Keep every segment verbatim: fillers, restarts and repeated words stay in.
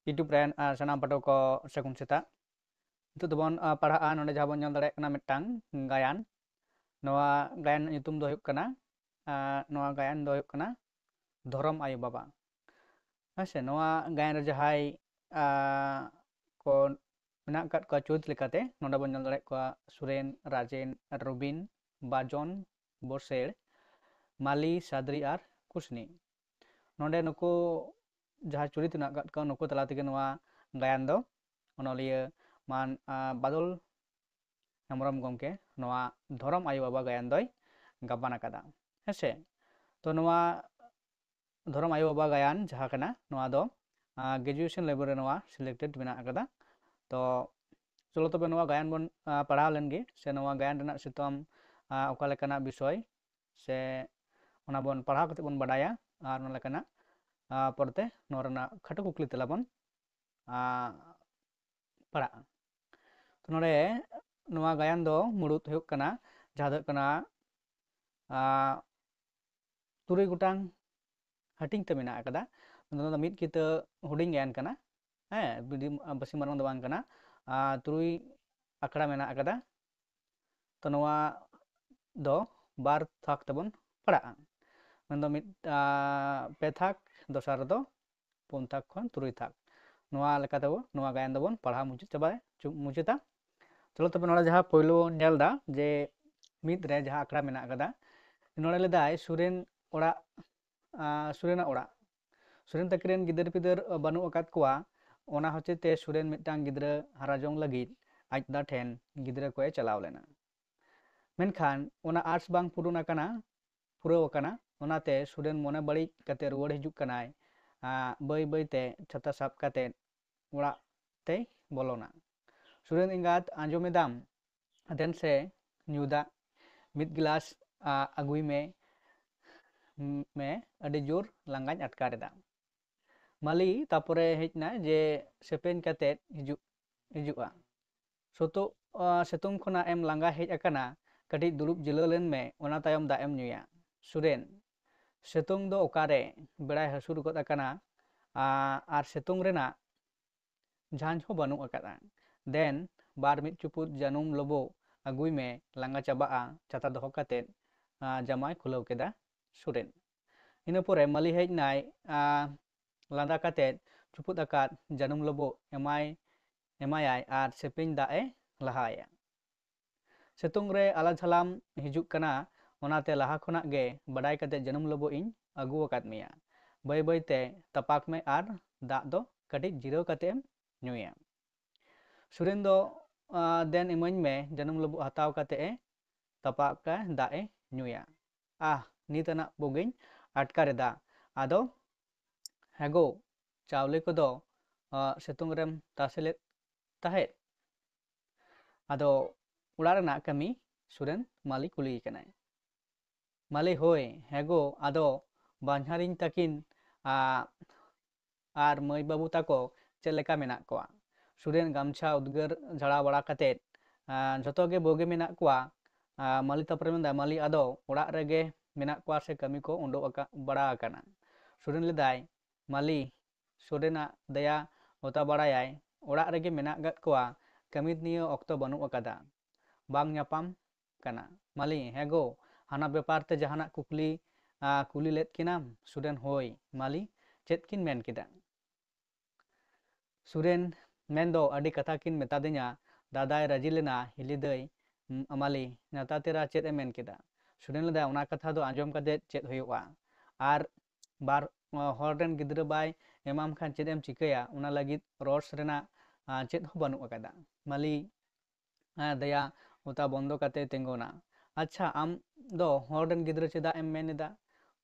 YouTube ᱨᱮᱱ ᱟᱨ ᱥᱟᱱᱟᱢ ᱯᱟᱹᱴᱷᱩᱣᱟᱹ ᱠᱚ ᱥᱟᱹᱜᱩᱱ ᱥᱮᱛᱟᱜ᱾ ᱱᱤᱛᱚᱜ ᱫᱚᱵᱚᱱ ᱟᱨ, ᱯᱟᱲᱦᱟᱜᱼᱟ᱾ ᱱᱚᱰᱮ ᱡᱟᱦᱟᱸ ᱵᱚᱱ ᱧᱮᱞ ᱫᱟᱲᱮᱭᱟᱜ ᱠᱟᱱᱟ ᱢᱤᱫᱴᱟᱝ ᱜᱟᱭᱟᱱ᱾ ᱱᱚᱣᱟ ᱜᱟᱭᱟᱱ ᱨᱮᱱᱟᱜ ᱧᱩᱛᱩᱢ ᱫᱚ ᱦᱩᱭᱩᱜ ᱠᱟᱱᱟ, ᱟᱨ, ᱱᱚᱣᱟ ᱜᱟᱭᱟᱱ ᱫᱚ ᱦᱩᱭᱩᱜ ᱠᱟᱱᱟ ᱫᱷᱚᱨᱚᱢ ᱟᱭᱳ ᱵᱟᱵᱟ᱾ ᱦᱮᱸ ᱥᱮ, ᱱᱚᱣᱟ ᱜᱟᱭᱟᱱ ᱨᱮ ᱡᱟᱦᱟᱸᱭ, ᱟᱨ, ᱠᱚ ᱢᱮᱱᱟᱜ ᱟᱠᱟᱫ ᱠᱚᱣᱟ ᱪᱩᱨᱤᱛ ᱞᱮᱠᱟᱛᱮ, ᱱᱚᱰᱮ ᱵᱚᱱ ᱧᱮᱞ ᱫᱟᱲᱮᱭᱟᱜ ᱠᱚᱣᱟ ᱥᱩᱨᱮᱱ, ᱨᱟᱡᱮᱱ, ᱨᱚᱵᱤᱱ, ᱵᱟᱡᱚᱱ, ᱵᱚᱨᱥᱮᱲ, ᱢᱟᱞᱤ, ᱥᱟᱫᱽᱨᱤ ᱟᱨ ᱠᱩᱥᱱᱤ᱾ ᱱᱚᱰᱮ ᱱᱩᱠᱩ ᱡᱟᱦᱟᱸ ᱪᱩᱨᱤᱛ ᱢᱮᱱᱟᱜ ᱟᱠᱟᱫ ᱠᱚᱣᱟ, ᱱᱩᱠᱩ ᱛᱟᱞᱟ ᱛᱮᱜᱮ ᱱᱚᱣᱟ ᱜᱟᱭᱟᱱ ᱫᱚ ᱚᱱᱚᱞᱤᱭᱟᱹ ᱢᱟᱱ, ᱟᱨ, ᱵᱟᱫᱚᱞ ᱦᱮᱢᱵᱨᱚᱢ ᱜᱚᱢᱠᱮ ᱱᱚᱣᱟ ᱫᱷᱚᱨᱚᱢ ᱟᱭᱳ ᱵᱟᱵᱟ ᱜᱟᱭᱟᱱ ᱫᱚᱭ ᱜᱟᱵᱟᱱ ᱟᱠᱟᱫᱟ᱾ ᱦᱮᱸᱥᱮ, ᱛᱚ ᱱᱚᱣᱟ ᱫᱷᱚᱨᱚᱢ ᱟᱭᱳ ᱵᱟᱵᱟ ᱜᱟᱭᱟᱱ ᱡᱟᱦᱟᱸ ᱠᱟᱱᱟ, ᱱᱚᱣᱟ ᱫᱚ, ᱟᱨ, graduation level ᱨᱮ ᱱᱚᱣᱟ selected ᱢᱮᱱᱟᱜ ᱟᱠᱟᱫᱟ᱾ ᱛᱚ ᱪᱚᱞᱚ ᱛᱚᱵᱮ ᱱᱚᱣᱟ ᱜᱟᱭᱟᱱ ᱵᱚᱱ, ᱟᱨ, ᱯᱟᱲᱦᱟᱣ ᱞᱮᱱ ᱜᱮ, ᱥᱮ ᱱᱚᱣᱟ ᱜᱟᱭᱟᱱ ᱨᱮᱱᱟᱜ ᱥᱟᱛᱟᱢ, ᱟᱨ, ᱚᱠᱟ ᱞᱮᱠᱟᱱᱟᱜ ᱵᱤᱥᱚᱭ, ᱥᱮ ᱚᱱᱟ ᱵᱚᱱ ᱯᱟᱲᱦᱟᱣ ᱠᱟᱛᱮ ᱵᱚᱱ ᱵᱟᱰᱟᱭᱟ, ᱟᱨ ᱚᱱᱟ ᱞᱮᱠᱟᱱᱟᱜ, ᱟᱨ, ᱯᱚᱨᱮᱛᱮ ᱱᱚᱣᱟ ᱨᱮᱱᱟᱜ ᱠᱷᱟᱴᱚ ᱠᱩᱠᱞᱤ ᱛᱮᱞᱟ ᱵᱚᱱ, ᱟᱨ, ᱯᱟᱲᱦᱟᱜᱼᱟ᱾ ᱛᱚ ᱱᱚᱰᱮ ᱱᱚᱣᱟ ᱜᱟᱭᱟᱱ ᱫᱚ ᱢᱩᱲᱩᱫ ᱦᱩᱭᱩᱜ ᱠᱟᱱᱟ, ᱡᱟᱦᱟᱸ ᱫᱚ ᱦᱩᱭᱩᱜ ᱠᱟᱱᱟ, ᱟᱨ, ᱛᱩᱨᱩᱭ ᱜᱚᱴᱟᱝ ᱦᱟᱹᱴᱤᱧ ᱛᱮ ᱢᱮᱱᱟᱜ ᱟᱠᱟᱫᱟ᱾ ᱱᱚᱣᱟ ᱫᱚ ᱢᱤᱫ ᱠᱤᱛᱟᱹ ᱦᱩᱰᱤᱧ ᱜᱟᱭᱟᱱ ᱠᱟᱱᱟ, ᱦᱮᱸ, ᱵᱤᱰᱤ-, ᱵᱮᱥᱤ ᱢᱟᱨᱟᱝ ᱫᱚ ᱵᱟᱝ ᱠᱟᱱᱟ᱾ ᱟᱨ ᱛᱩᱨᱩᱭ ᱟᱠᱷᱲᱟ ᱢᱮᱱᱟᱜ ᱟᱠᱟᱫᱟ᱾ ᱛᱚ ᱱᱚᱣᱟ ᱫᱚ ᱵᱟᱨ ᱛᱷᱟᱠ ᱛᱮᱵᱚᱱ ᱯᱟᱲᱟᱜᱼᱟ, ᱢᱮᱱᱫᱚ ᱢᱤᱫ, ᱟᱨ, ᱯᱮ ᱛᱷᱟᱠ, ᱫᱚᱥᱟᱨ ᱨᱮᱫᱚ ᱯᱩᱱ ᱛᱷᱟᱠ ᱠᱷᱚᱱ ᱛᱩᱨᱩᱭ ᱛᱷᱟᱠ᱾ ᱱᱚᱣᱟ ᱞᱮᱠᱟ ᱛᱮᱵᱚ ᱱᱚᱣᱟ ᱜᱟᱭᱟᱱ ᱫᱚᱵᱚᱱ ᱯᱟᱲᱦᱟᱣ ᱢᱩᱪᱟᱹᱫ ᱪᱟᱵᱟᱭ, ᱪᱩ-, ᱢᱩᱪᱟᱹᱫᱟ᱾ ᱪᱚᱞᱚ ᱛᱚᱵᱮ ᱱᱚᱰᱮ ᱡᱟᱦᱟᱸ ᱯᱳᱭᱞᱳ ᱵᱚᱱ ᱧᱮᱞ ᱮᱫᱟ ᱡᱮ ᱢᱤᱫ ᱨᱮ ᱡᱟᱦᱟᱸ ᱟᱠᱷᱲᱟ ᱢᱮᱱᱟᱜ ᱟᱠᱟᱫᱟ, ᱱᱚᱰᱮ ᱞᱟᱹᱭᱫᱟᱭ ᱥᱩᱨᱮᱱ ᱚᱲᱟᱜ, ᱟᱨ, ᱥᱩᱨᱮᱱᱟᱜ ᱚᱲᱟᱜ᱾ ᱥᱩᱨᱮᱱ ᱛᱟᱹᱠᱤᱱ ᱨᱮᱱ ᱜᱤᱫᱟᱹᱨ ᱯᱤᱫᱟᱹᱨ ᱵᱟᱹᱱᱩᱜ ᱟᱠᱟᱫ ᱠᱚᱣᱟ, ᱚᱱᱟ ᱦᱚᱛᱮᱡ ᱛᱮ ᱥᱩᱨᱮᱱ ᱢᱤᱫᱴᱟᱝ ᱜᱤᱫᱽᱨᱟᱹ ᱦᱟᱨᱟ ᱡᱚᱝ ᱞᱟᱹᱜᱤᱫ ᱟᱡ ᱫᱟᱫᱟ ᱴᱷᱮᱱ ᱜᱤᱫᱽᱨᱟᱹ ᱠᱚᱭ ᱪᱟᱞᱟᱣ ᱞᱮᱱᱟ᱾ ᱢᱮᱱᱠᱷᱟᱱ ᱚᱱᱟ ᱟᱸᱥ ᱵᱟᱝ ᱯᱩᱨᱩᱱ ᱟᱠᱟᱱᱟ, ᱯᱩᱨᱟᱹᱣ ᱟᱠᱟᱱᱟ᱾ ᱚᱱᱟᱛᱮ ᱥᱩᱨᱮᱱ ᱢᱚᱱᱮ ᱵᱟᱹᱲᱤᱡ ᱠᱟᱛᱮ ᱨᱩᱣᱟᱹᱲ ᱦᱤᱡᱩᱜ ᱠᱟᱱᱟᱭ, ᱟᱨ, ᱵᱟᱹᱭ ᱵᱟᱹᱭ ᱛᱮ ᱪᱷᱟᱛᱟ ᱥᱟᱵ ᱠᱟᱛᱮ ᱚᱲᱟᱜ ᱛᱮᱭ ᱵᱚᱞᱚᱱᱟ᱾ ᱥᱩᱨᱮᱱ ᱮᱸᱜᱟᱛ, ᱟᱸᱡᱚᱢᱮᱫᱟᱢ? ᱫᱮᱱ ᱥᱮ ᱧᱩ ᱫᱟᱜ ᱢᱤᱫ ᱜᱤᱞᱟᱥ, ᱟ, ᱟᱹᱜᱩᱭ ᱢᱮ, ᱢᱮ, ᱟᱹᱰᱤ ᱡᱳᱨ ᱞᱟᱸᱜᱟᱧ ᱟᱴᱠᱟᱨ ᱮᱫᱟ᱾ ᱢᱟᱹᱞᱤ ᱛᱟᱯᱚᱨᱮ ᱦᱮᱡ ᱮᱱᱟ ᱡᱮ ᱥᱮᱯᱮᱧ ᱠᱟᱛᱮ ᱦᱤᱡᱩᱜ, ᱦᱤᱡᱩᱜᱼᱟ᱾ ᱥᱚᱛᱚ-, ᱟ, ᱥᱤᱛᱩᱝ ᱠᱷᱚᱱᱟᱜ ᱮᱢ ᱞᱟᱸᱜᱟ ᱦᱮᱡ ᱟᱠᱟᱱᱟ, ᱠᱟᱹᱴᱤᱡ ᱫᱩᱲᱩᱵ ᱡᱤᱨᱟᱹᱣ ᱞᱮᱱ ᱢᱮ, ᱚᱱᱟ ᱛᱟᱭᱚᱢ ᱫᱟᱜ ᱮᱢ ᱧᱩᱭᱟ᱾ ᱥᱩᱨᱮᱱ, ᱥᱤᱛᱩᱝ ᱫᱚ ᱚᱠᱟᱨᱮ? ᱵᱮᱲᱟᱭ ᱦᱟᱹᱥᱩᱨ ᱜᱚᱫ ᱟᱠᱟᱱᱟ, ᱟ-, ᱟᱨ ᱥᱤᱛᱩᱝ ᱨᱮᱱᱟᱜ ᱡᱷᱟᱸᱡ ᱦᱚᱸ ᱵᱟᱹᱱᱩᱜ ᱟᱠᱟᱫᱟ᱾ ᱫᱮᱱ, ᱵᱟᱨ ᱢᱤᱫ ᱪᱩᱯᱩᱫ ᱡᱟᱹᱱᱩᱢ ᱞᱳᱵᱳᱜ ᱟᱹᱜᱩᱭ ᱢᱮ, ᱞᱟᱸᱜᱟ ᱪᱟᱵᱟᱜᱼᱟ, ᱪᱷᱟᱛᱟ ᱫᱚᱦᱚ ᱠᱟᱛᱮᱫ, ᱟᱸ, ᱡᱟᱢᱟᱭ ᱠᱷᱩᱞᱟᱹᱣ ᱠᱮᱫᱟ ᱥᱩᱨᱮᱱ᱾ ᱤᱱᱟᱹ ᱯᱚᱨᱮ ᱢᱟᱹᱞᱤ ᱦᱮᱡ ᱱᱟᱭ, ᱟᱸ, ᱞᱟᱸᱫᱟ ᱠᱟᱛᱮᱫ ᱪᱩᱯᱩᱫ ᱟᱠᱟᱫ ᱡᱟᱹᱱᱩᱢ ᱞᱳᱵᱳᱜ ᱮᱢᱟᱭ, ᱮᱢᱟᱭᱟᱭ ᱟᱨ ᱥᱮᱯᱮᱧ ᱫᱟᱜ ᱮ ᱞᱟᱦᱟᱭᱟ᱾ ᱥᱤᱛᱩᱝ ᱨᱮ ᱟᱞᱟ ᱡᱷᱟᱞᱟᱢ ᱦᱤᱡᱩᱜ ᱠᱟᱱᱟ, ᱚᱱᱟᱛᱮ ᱞᱟᱦᱟ ᱠᱷᱚᱱᱟᱜ ᱜᱮ ᱵᱟᱰᱟᱭ ᱠᱟᱛᱮ ᱡᱟᱹᱱᱩᱢ ᱞᱳᱵᱳᱜ ᱤᱧ ᱟᱹᱜᱩ ᱟᱠᱟᱫ ᱢᱮᱭᱟ᱾ ᱵᱟᱹᱭ ᱵᱟᱹᱭ ᱛᱮ ᱛᱟᱯᱟᱠ ᱢᱮ ᱟᱨ ᱫᱟᱜ ᱫᱚ ᱠᱟᱹᱴᱤᱡ ᱡᱤᱨᱟᱹᱣ ᱠᱟᱛᱮ ᱮᱢ ᱧᱩᱭᱟ᱾ ᱥᱩᱨᱮᱱ ᱫᱚ, ᱟᱸ, ᱫᱮᱱ ᱤᱢᱟᱹᱧ ᱢᱮ, ᱡᱟᱹᱱᱩᱢ ᱞᱳᱵᱳᱜ ᱦᱟᱛᱟᱣ ᱠᱟᱛᱮ ᱮ ᱛᱟᱯᱟᱠ ᱠᱟᱭ, ᱫᱟᱜ ᱮ ᱧᱩᱭᱟ᱾ ᱟᱦ, ᱱᱤᱛ ᱟᱱᱟᱜ ᱵᱩᱜᱤᱧ ᱟᱴᱠᱟᱨ ᱮᱫᱟ᱾ ᱟᱫᱚ, ᱦᱮᱸ ᱜᱳ, ᱪᱟᱣᱞᱮ ᱠᱚᱫᱚ, ᱟᱸ, ᱥᱤᱛᱩᱝ ᱨᱮᱢ ᱛᱟᱥᱮ ᱞᱮᱫ ᱛᱟᱦᱮᱸᱫ? ᱟᱫᱚ ᱚᱲᱟᱜ ᱨᱮᱱᱟᱜ ᱠᱟᱹᱢᱤ ᱥᱩᱨᱮᱱ ᱢᱟᱹᱞᱤ ᱠᱩᱞᱤᱭᱮ ᱠᱟᱱᱟᱭ᱾ ᱢᱟᱹᱞᱤ, ᱦᱳᱭ, ᱦᱮᱸ ᱜᱳ, ᱟᱫᱚ ᱵᱟᱦᱧᱟᱨᱤᱧ ᱛᱟᱹᱠᱤᱱ, ᱟ, ᱟᱨ ᱢᱟᱹᱭ ᱵᱟᱹᱵᱩ ᱛᱟᱠᱚ ᱪᱮᱫ ᱞᱮᱠᱟ ᱢᱮᱱᱟᱜ ᱠᱚᱣᱟ? ᱥᱩᱨᱮᱱ ᱜᱟᱢᱪᱷᱟ ᱩᱫᱽᱜᱟᱹᱨ ᱡᱷᱟᱲᱟᱣ ᱵᱟᱲᱟ ᱠᱟᱛᱮᱫ, ᱟ, ᱡᱷᱚᱛᱚ ᱜᱮ ᱵᱩᱜᱤ ᱢᱮᱱᱟᱜ ᱠᱚᱣᱟ᱾ ᱟ, ᱢᱟᱹᱞᱤ ᱛᱟᱨᱯᱚᱨᱮ ᱢᱮᱱᱫᱟ, ᱢᱟᱹᱞᱤ ᱟᱫᱚ ᱚᱲᱟᱜ ᱨᱮᱜᱮ ᱢᱮᱱᱟᱜ ᱠᱚᱣᱟ ᱥᱮ ᱠᱟᱹᱢᱤ ᱠᱚ ᱩᱰᱩᱠ ᱟᱠᱟ-, ᱵᱟᱲᱟ ᱟᱠᱟᱱᱟ? ᱥᱩᱨᱮᱱ ᱞᱮᱫᱟᱭ, ᱢᱟᱹᱞᱤ, ᱥᱩᱨᱮᱱᱟᱜ ᱫᱟᱭᱟ ᱚᱛᱟ ᱵᱟᱲᱟᱭᱟᱭ, ᱚᱲᱟᱜ ᱨᱮᱜᱮ ᱢᱮᱱᱟᱜ ᱟᱠᱟᱫ ᱠᱚᱣᱟ, ᱠᱟᱹᱢᱤ ᱱᱤᱭᱟᱹ ᱚᱠᱛᱚ ᱵᱟᱹᱱᱩᱜ ᱟᱠᱟᱫᱟ, ᱵᱟᱝ ᱧᱟᱯᱟᱢ ᱠᱟᱱᱟ᱾ ᱢᱟᱹᱞᱤ, ᱦᱮᱸ ᱜᱳ, ᱦᱟᱱᱟ ᱵᱮᱯᱟᱨ ᱛᱮ ᱡᱟᱦᱟᱱᱟᱜ ᱠᱩᱠᱞᱤ, ᱟ, ᱠᱩᱞᱤ ᱞᱮᱫ ᱠᱤᱱᱟᱢ? ᱥᱩᱨᱮᱱ, ᱦᱳᱭ᱾ ᱢᱟᱹᱞᱤ, ᱪᱮᱫ ᱠᱤᱱ ᱢᱮᱱ ᱠᱮᱫᱟ? ᱥᱩᱨᱮᱱ, ᱢᱮᱱᱫᱚ ᱟᱹᱰᱤ ᱠᱟᱛᱷᱟ ᱠᱤᱱ ᱢᱮᱛᱟᱫᱤᱧᱟ, ᱫᱟᱫᱟᱭ ᱨᱟᱹᱡᱤ ᱞᱮᱱᱟ, ᱦᱤᱞᱤ ᱫᱟᱹᱭ, ᱩᱸ, ᱢᱟᱹᱞᱤ, ᱱᱮᱛᱟ ᱛᱮᱨᱟ ᱪᱮᱫ ᱮ ᱢᱮᱱ ᱠᱮᱫᱟ? ᱥᱩᱨᱮᱱ ᱞᱮᱫᱟ, ᱚᱱᱟ ᱠᱟᱛᱷᱟ ᱫᱚ ᱟᱸᱡᱚᱢ ᱠᱟᱛᱮ ᱪᱮᱫ ᱦᱩᱭᱩᱜᱼᱟ? ᱟᱨ ᱵᱟᱨ, ᱚ, ᱦᱚᱲ ᱨᱮᱱ ᱜᱤᱫᱽᱨᱟᱹ ᱵᱟᱭ ᱮᱢᱟᱢ ᱠᱷᱟᱱ ᱪᱮᱫ ᱮᱢ ᱪᱤᱠᱟᱹᱭᱟ? ᱚᱱᱟ ᱞᱟᱹᱜᱤᱫ ᱨᱚᱲ ᱨᱮᱱᱟᱜ, ᱟ, ᱪᱮᱫ ᱦᱚᱸ ᱵᱟᱹᱱᱩᱜ ᱟᱠᱟᱫᱟ᱾ ᱢᱟᱹᱞᱤ, ᱟ, ᱫᱟᱭᱟ ᱚᱛᱟ ᱵᱚᱱᱫᱚ ᱠᱟᱛᱮ ᱛᱤᱸᱜᱩᱱᱟ᱾ ᱟᱪᱪᱷᱟ, ᱟᱢ ᱫᱚ ᱦᱚᱲ ᱨᱮᱱ ᱜᱤᱫᱽᱨᱟᱹ ᱪᱮᱫᱟᱜ ᱮᱢ ᱢᱮᱱ ᱮᱫᱟ?